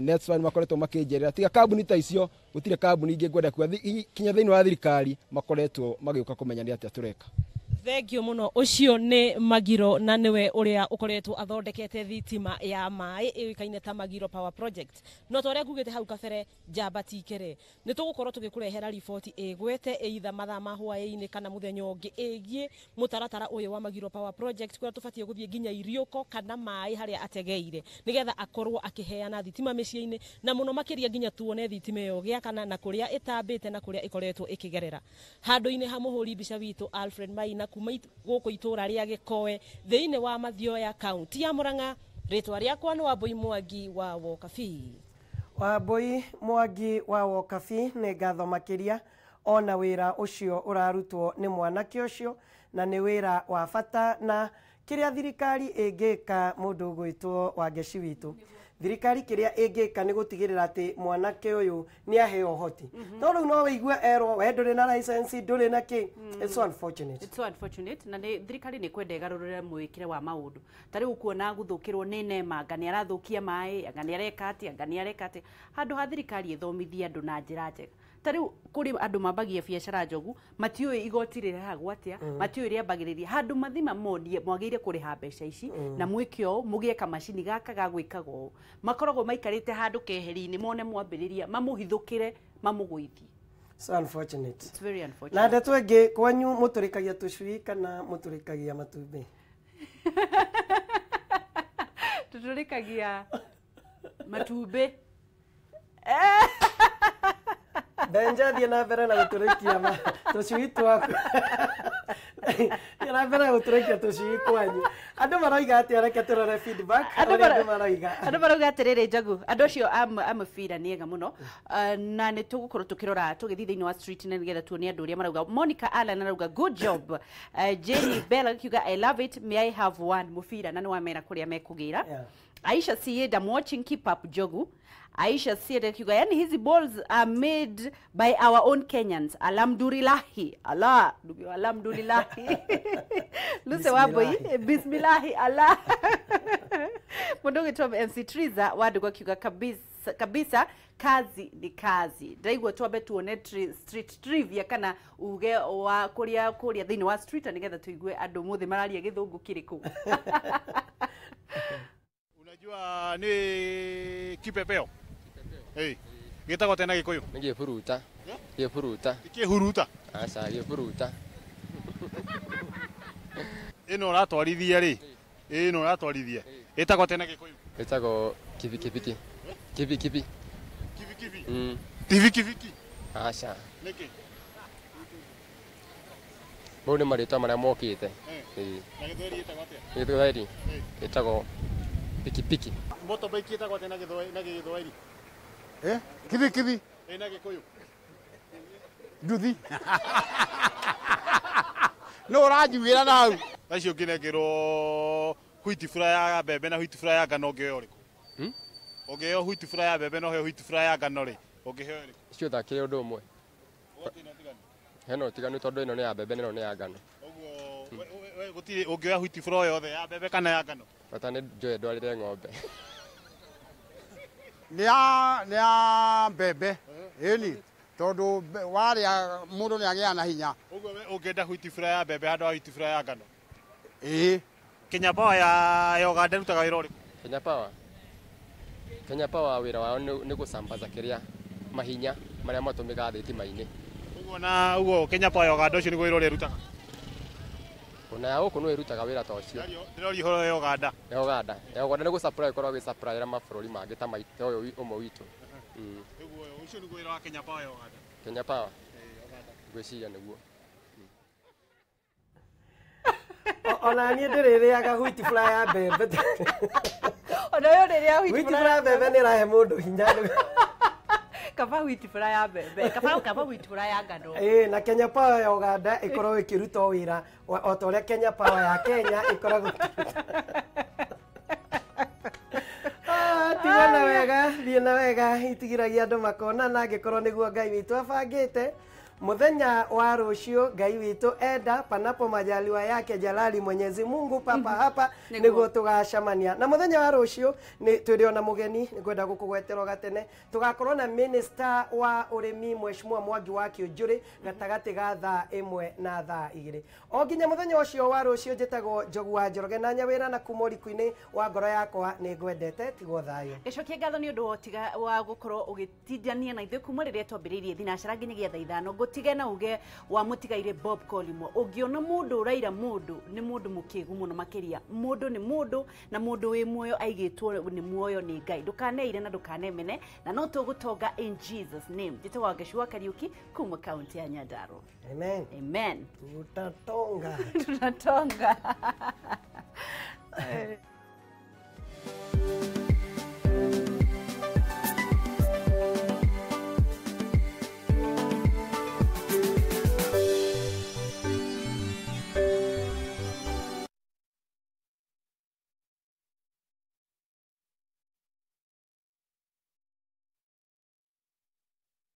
Netfund nĩ makoretwo makĩnjerera. Tiga kambuni ta icio gũtirĩ kambuni ingĩ ngwenda kuga kinya thĩinĩ wa thirikari makoretwo magĩũka kũmenya nĩ atĩa tũreka.
Thank you mũno. Ũcio nĩ Magiro, na nĩwe ũrĩa ũkoretwo athondekete thitima ya maĩ ĩũĩkaine ta Magiro Power Project. No ta ũrĩa ngugĩte hau kabere, njamba tikere, nĩ tũgũkorwo tũgĩkũrehera riboti ĩgwete either mathaa ma hwaĩ-inĩ kana mũthenya ũngĩ ĩgiĩ mũtaratara ũyũ wa Magiro Power Project, kũrĩa tũbatiĩ gũthiĩ nginya iriũko kana maĩ harĩa ategeire nĩgetha akorwo akĩheana thitima mĩciĩ-inĩ, na mũno makĩria nginya tuone thitima ĩyo gĩakana na kũrĩa ĩtambĩte na kũrĩa ĩkoretwo ĩkĩgerera. Handũ-inĩ ha mũhũri mbica witũ Alfred Maina kuma gũkũ itũra rĩa Gĩkoe thĩinĩ wa Mathioya, kaunti ya Murang'a, rĩtwa rĩakwa nĩ Wambui Mwangi wa Wokabi.
Wambui Mwangi wa Wokabi, nĩ ngatho makĩria ona wĩra ũcio ũrarutwo nĩ mwanake ũcio, na nĩ wĩra wa bata, na kĩrĩa thirikari ĩngĩka mũndũ ũgwĩtwo Wangeci witũ, thirikari kĩrĩa ĩngĩka nĩ gũtigĩrĩra atĩ mwanake ũyũ nĩ aheo ũhoti. No rĩu no wĩigue erwo we ndũrĩ na license, ndũrĩ na kĩ. It's so unfortunate.
It's so unfortunate, na nĩ thirikari nĩ kwenda ĩgarũrĩre mwĩkĩre wa maũndũ. Ta rĩu kuona gũthũkĩrwo nĩ nema, anga nĩ arathũkia maĩ, anga nĩ areka atĩa, anga nĩ areka atĩa, handũ ha thirikari ĩthomithie andũ na njĩra njega. Ta rĩu kũrĩ andũ mambagia biacara njogu, matiũĩ igoti rĩrehagwo atĩa, matiũĩ rĩambagĩrĩria handũ mathima monie mwagĩrĩire kũrĩha mbeca ici, na mwĩke ũũ, mũgĩe kamacini gaka ga gwĩkaga ũũ. Makoragwo maikarĩte handũ keheri-inĩ, mone mwambĩrĩria, mamũhithũkĩre, mamũgũithie.
So unfortunate.
It's very unfortunate.
Na ndeto ĩngĩ, kwanyu mũtũrĩkagia tũcui kana mũtũrĩkagia matumbĩ?
Tũtũrĩkagia matumbĩ.
Benja, thiĩ na mbere na gũtũrĩkia tũcui twaku. Thiĩ na mbere na gũtũrĩkia tũcui kwanyu. Andũ maroiga atĩa? Reke tũrore feedback. Andũ maroiga.
Andũ maroiga atĩrĩrĩ, Njagu, andũ acio a mũbira nĩ ega mũno, na nĩ tũgũkorwo tũkĩrora tũgĩthiĩ thĩinĩ wa street na nĩgetha tuone andũ ũrĩa marauga. Monica Allen arauga good job. Jenny Bell akiuga I love it, may I have one mũbira, na nĩ wamera kũrĩa mekũgĩra. Aisha Sied, I'm watching, keep up Jogu.
Aisha Siete kiuga yani hizi balls are made by our own Kenyans. Alhamdulillahi. Allah, alhamdulillahi. Luse waboi bismillahi Allah. Mundu gitwa MC Triza wandu kiuga kabisa kabisa kazi ni kazi. Ndaigua twambe tuone street trivia kana uge wa kuria kuria thiini wa street nigetha tuigue andu muthe mararia githungu kiriku.
Unajua ni kipepeo. Hey, gitagwo tena Gikuyu?
Ni giburuta. Giburuta.
Kihuruta.
Aca giburuta.
Ino uratwarithia ri? Ino uratwarithia. Itagwo tena Gikuyu?
Itagwo kibikibiki. Kibikibi.
Kibikibi.
Kibikibi.
Aca.
Niki? Mau nĩ marĩtwa marĩa mokĩte.
Na Gĩthweri ĩtagwo atĩa?
Gĩthweri ĩtagwo pikipiki.
Motorbike ĩtagwo atĩa na Gĩthweri?
Eh? Kibikibi.
Na Gĩkũyũ?
Nduthi. No ũranjugĩra na hau.
Thaa ici ũngĩnengerwo white flour ya mbembe na white flour ya ngano ũngĩoya ũrĩkũ? Ũngĩheo white flour ya mbembe na ũheo white flour ya ngano rĩ, ũngĩheo ĩrĩkũ?
Ciothe akĩrĩ ũndũ ũmwe. Hena ũtiganu tondũ ĩno nĩ ya mbembe na ĩno nĩ ya ngano.
Ũguo gũtirĩ ũngĩoya white flour yothe ya mbembe kana ya ngano?
Bata nĩ njoe ndwarĩre ng'ombe.
Nĩ ya mbembe. Ĩni tondũ warĩa mũndũ nĩ agĩaga na hinya.
Ũguo we ũngĩenda white flour ya mbembe handũ ha white flour ya ngano?
Ĩĩ.
Kenya Power ya Uganda ĩrutaga wĩra ũrĩkũ?
Kenya Power? Kenya Power wĩra wao nĩ gũsambaza kĩrĩa mahinya marĩa matũmĩkaga thitima-inĩ.
Ũguo na ũguo Kenya Power ya Uganda ũcio nĩguo wĩra ũrĩa ĩrutaga?
Ona ya gũkũ no ĩrutaga wĩra ta ũcio.
Ndĩroria ũhoro ya Uganda.
Ya Uganda. Ya Uganda nĩ gũsupply ĩkoragwo ĩgĩsupplyĩra mabũrũri mangĩ ta ũyũ ũmwe witũ.
Ũguo ũcio nĩguo wĩra wa Kenya Power ya Uganda.
Kenya Power? Ngwĩciria nĩguo.
Ona niĩ ndĩrĩrĩaga white flour ya mbembe.
Ona ũyũ ũrĩrĩa
white flour ya mbembe nĩ ĩrahe mũndũ hinya.
Kaba white flour ya mbembe, kaba white flour ya ngano.
Ĩĩ, na Kenya Power ya Uganda ĩkoragwo ĩkĩruta wĩra o ta ũrĩa Kenya Power ya Kenya ĩkoragwo ĩkĩruta. Tigwo na wega, thiĩ na wega, itigiragia andũ makonana angĩkorwo nĩguo Ngai witũ abangĩte. Muthenya wa rũciũ Ngai witũ enda panapo majaliwa yake Jalali Mwenyezi Mungu papa hapa nĩguo tũgacemania. Na muthenya wa rũciũ nĩ twĩrĩ ona mũgeni nĩngwenda gũkũgwetera gatene tũgakorwo na minister wa ũrĩmi Mheshimiwa Mwangi wa Kĩũnjũrĩ gatagatĩ ga thaa 1 na thaa 2. O nginya muthenya ũcio wa rũciũ njĩtagwo Njogu wa Njoroge na Nyawĩra na kuma ũriku-inĩ wa ngoro yakwa nĩ ngwendete tigwo thayũ.
Gĩcokie ngatho nĩ ũndũ wa gũkorwo ũgĩtindania na ithuĩ kuma rĩrĩa twambĩrĩirie thinacara nginyagia thaa 5. Tige na uge wa mutigaire Bob Collymore ungiona mundu uraira mundu ni mundu mukigu muno makiria mundu ni mundu na mundu wi muoyo aigitwo ni muoyo ni Ngai ndukaneire na ndukanemene na no tugutonga in Jesus name. Njitagwo Gachua Kariuki kuma kaunti ya Nyandarua.
Amen.
Amen.
Tutatonga.
Tutatonga.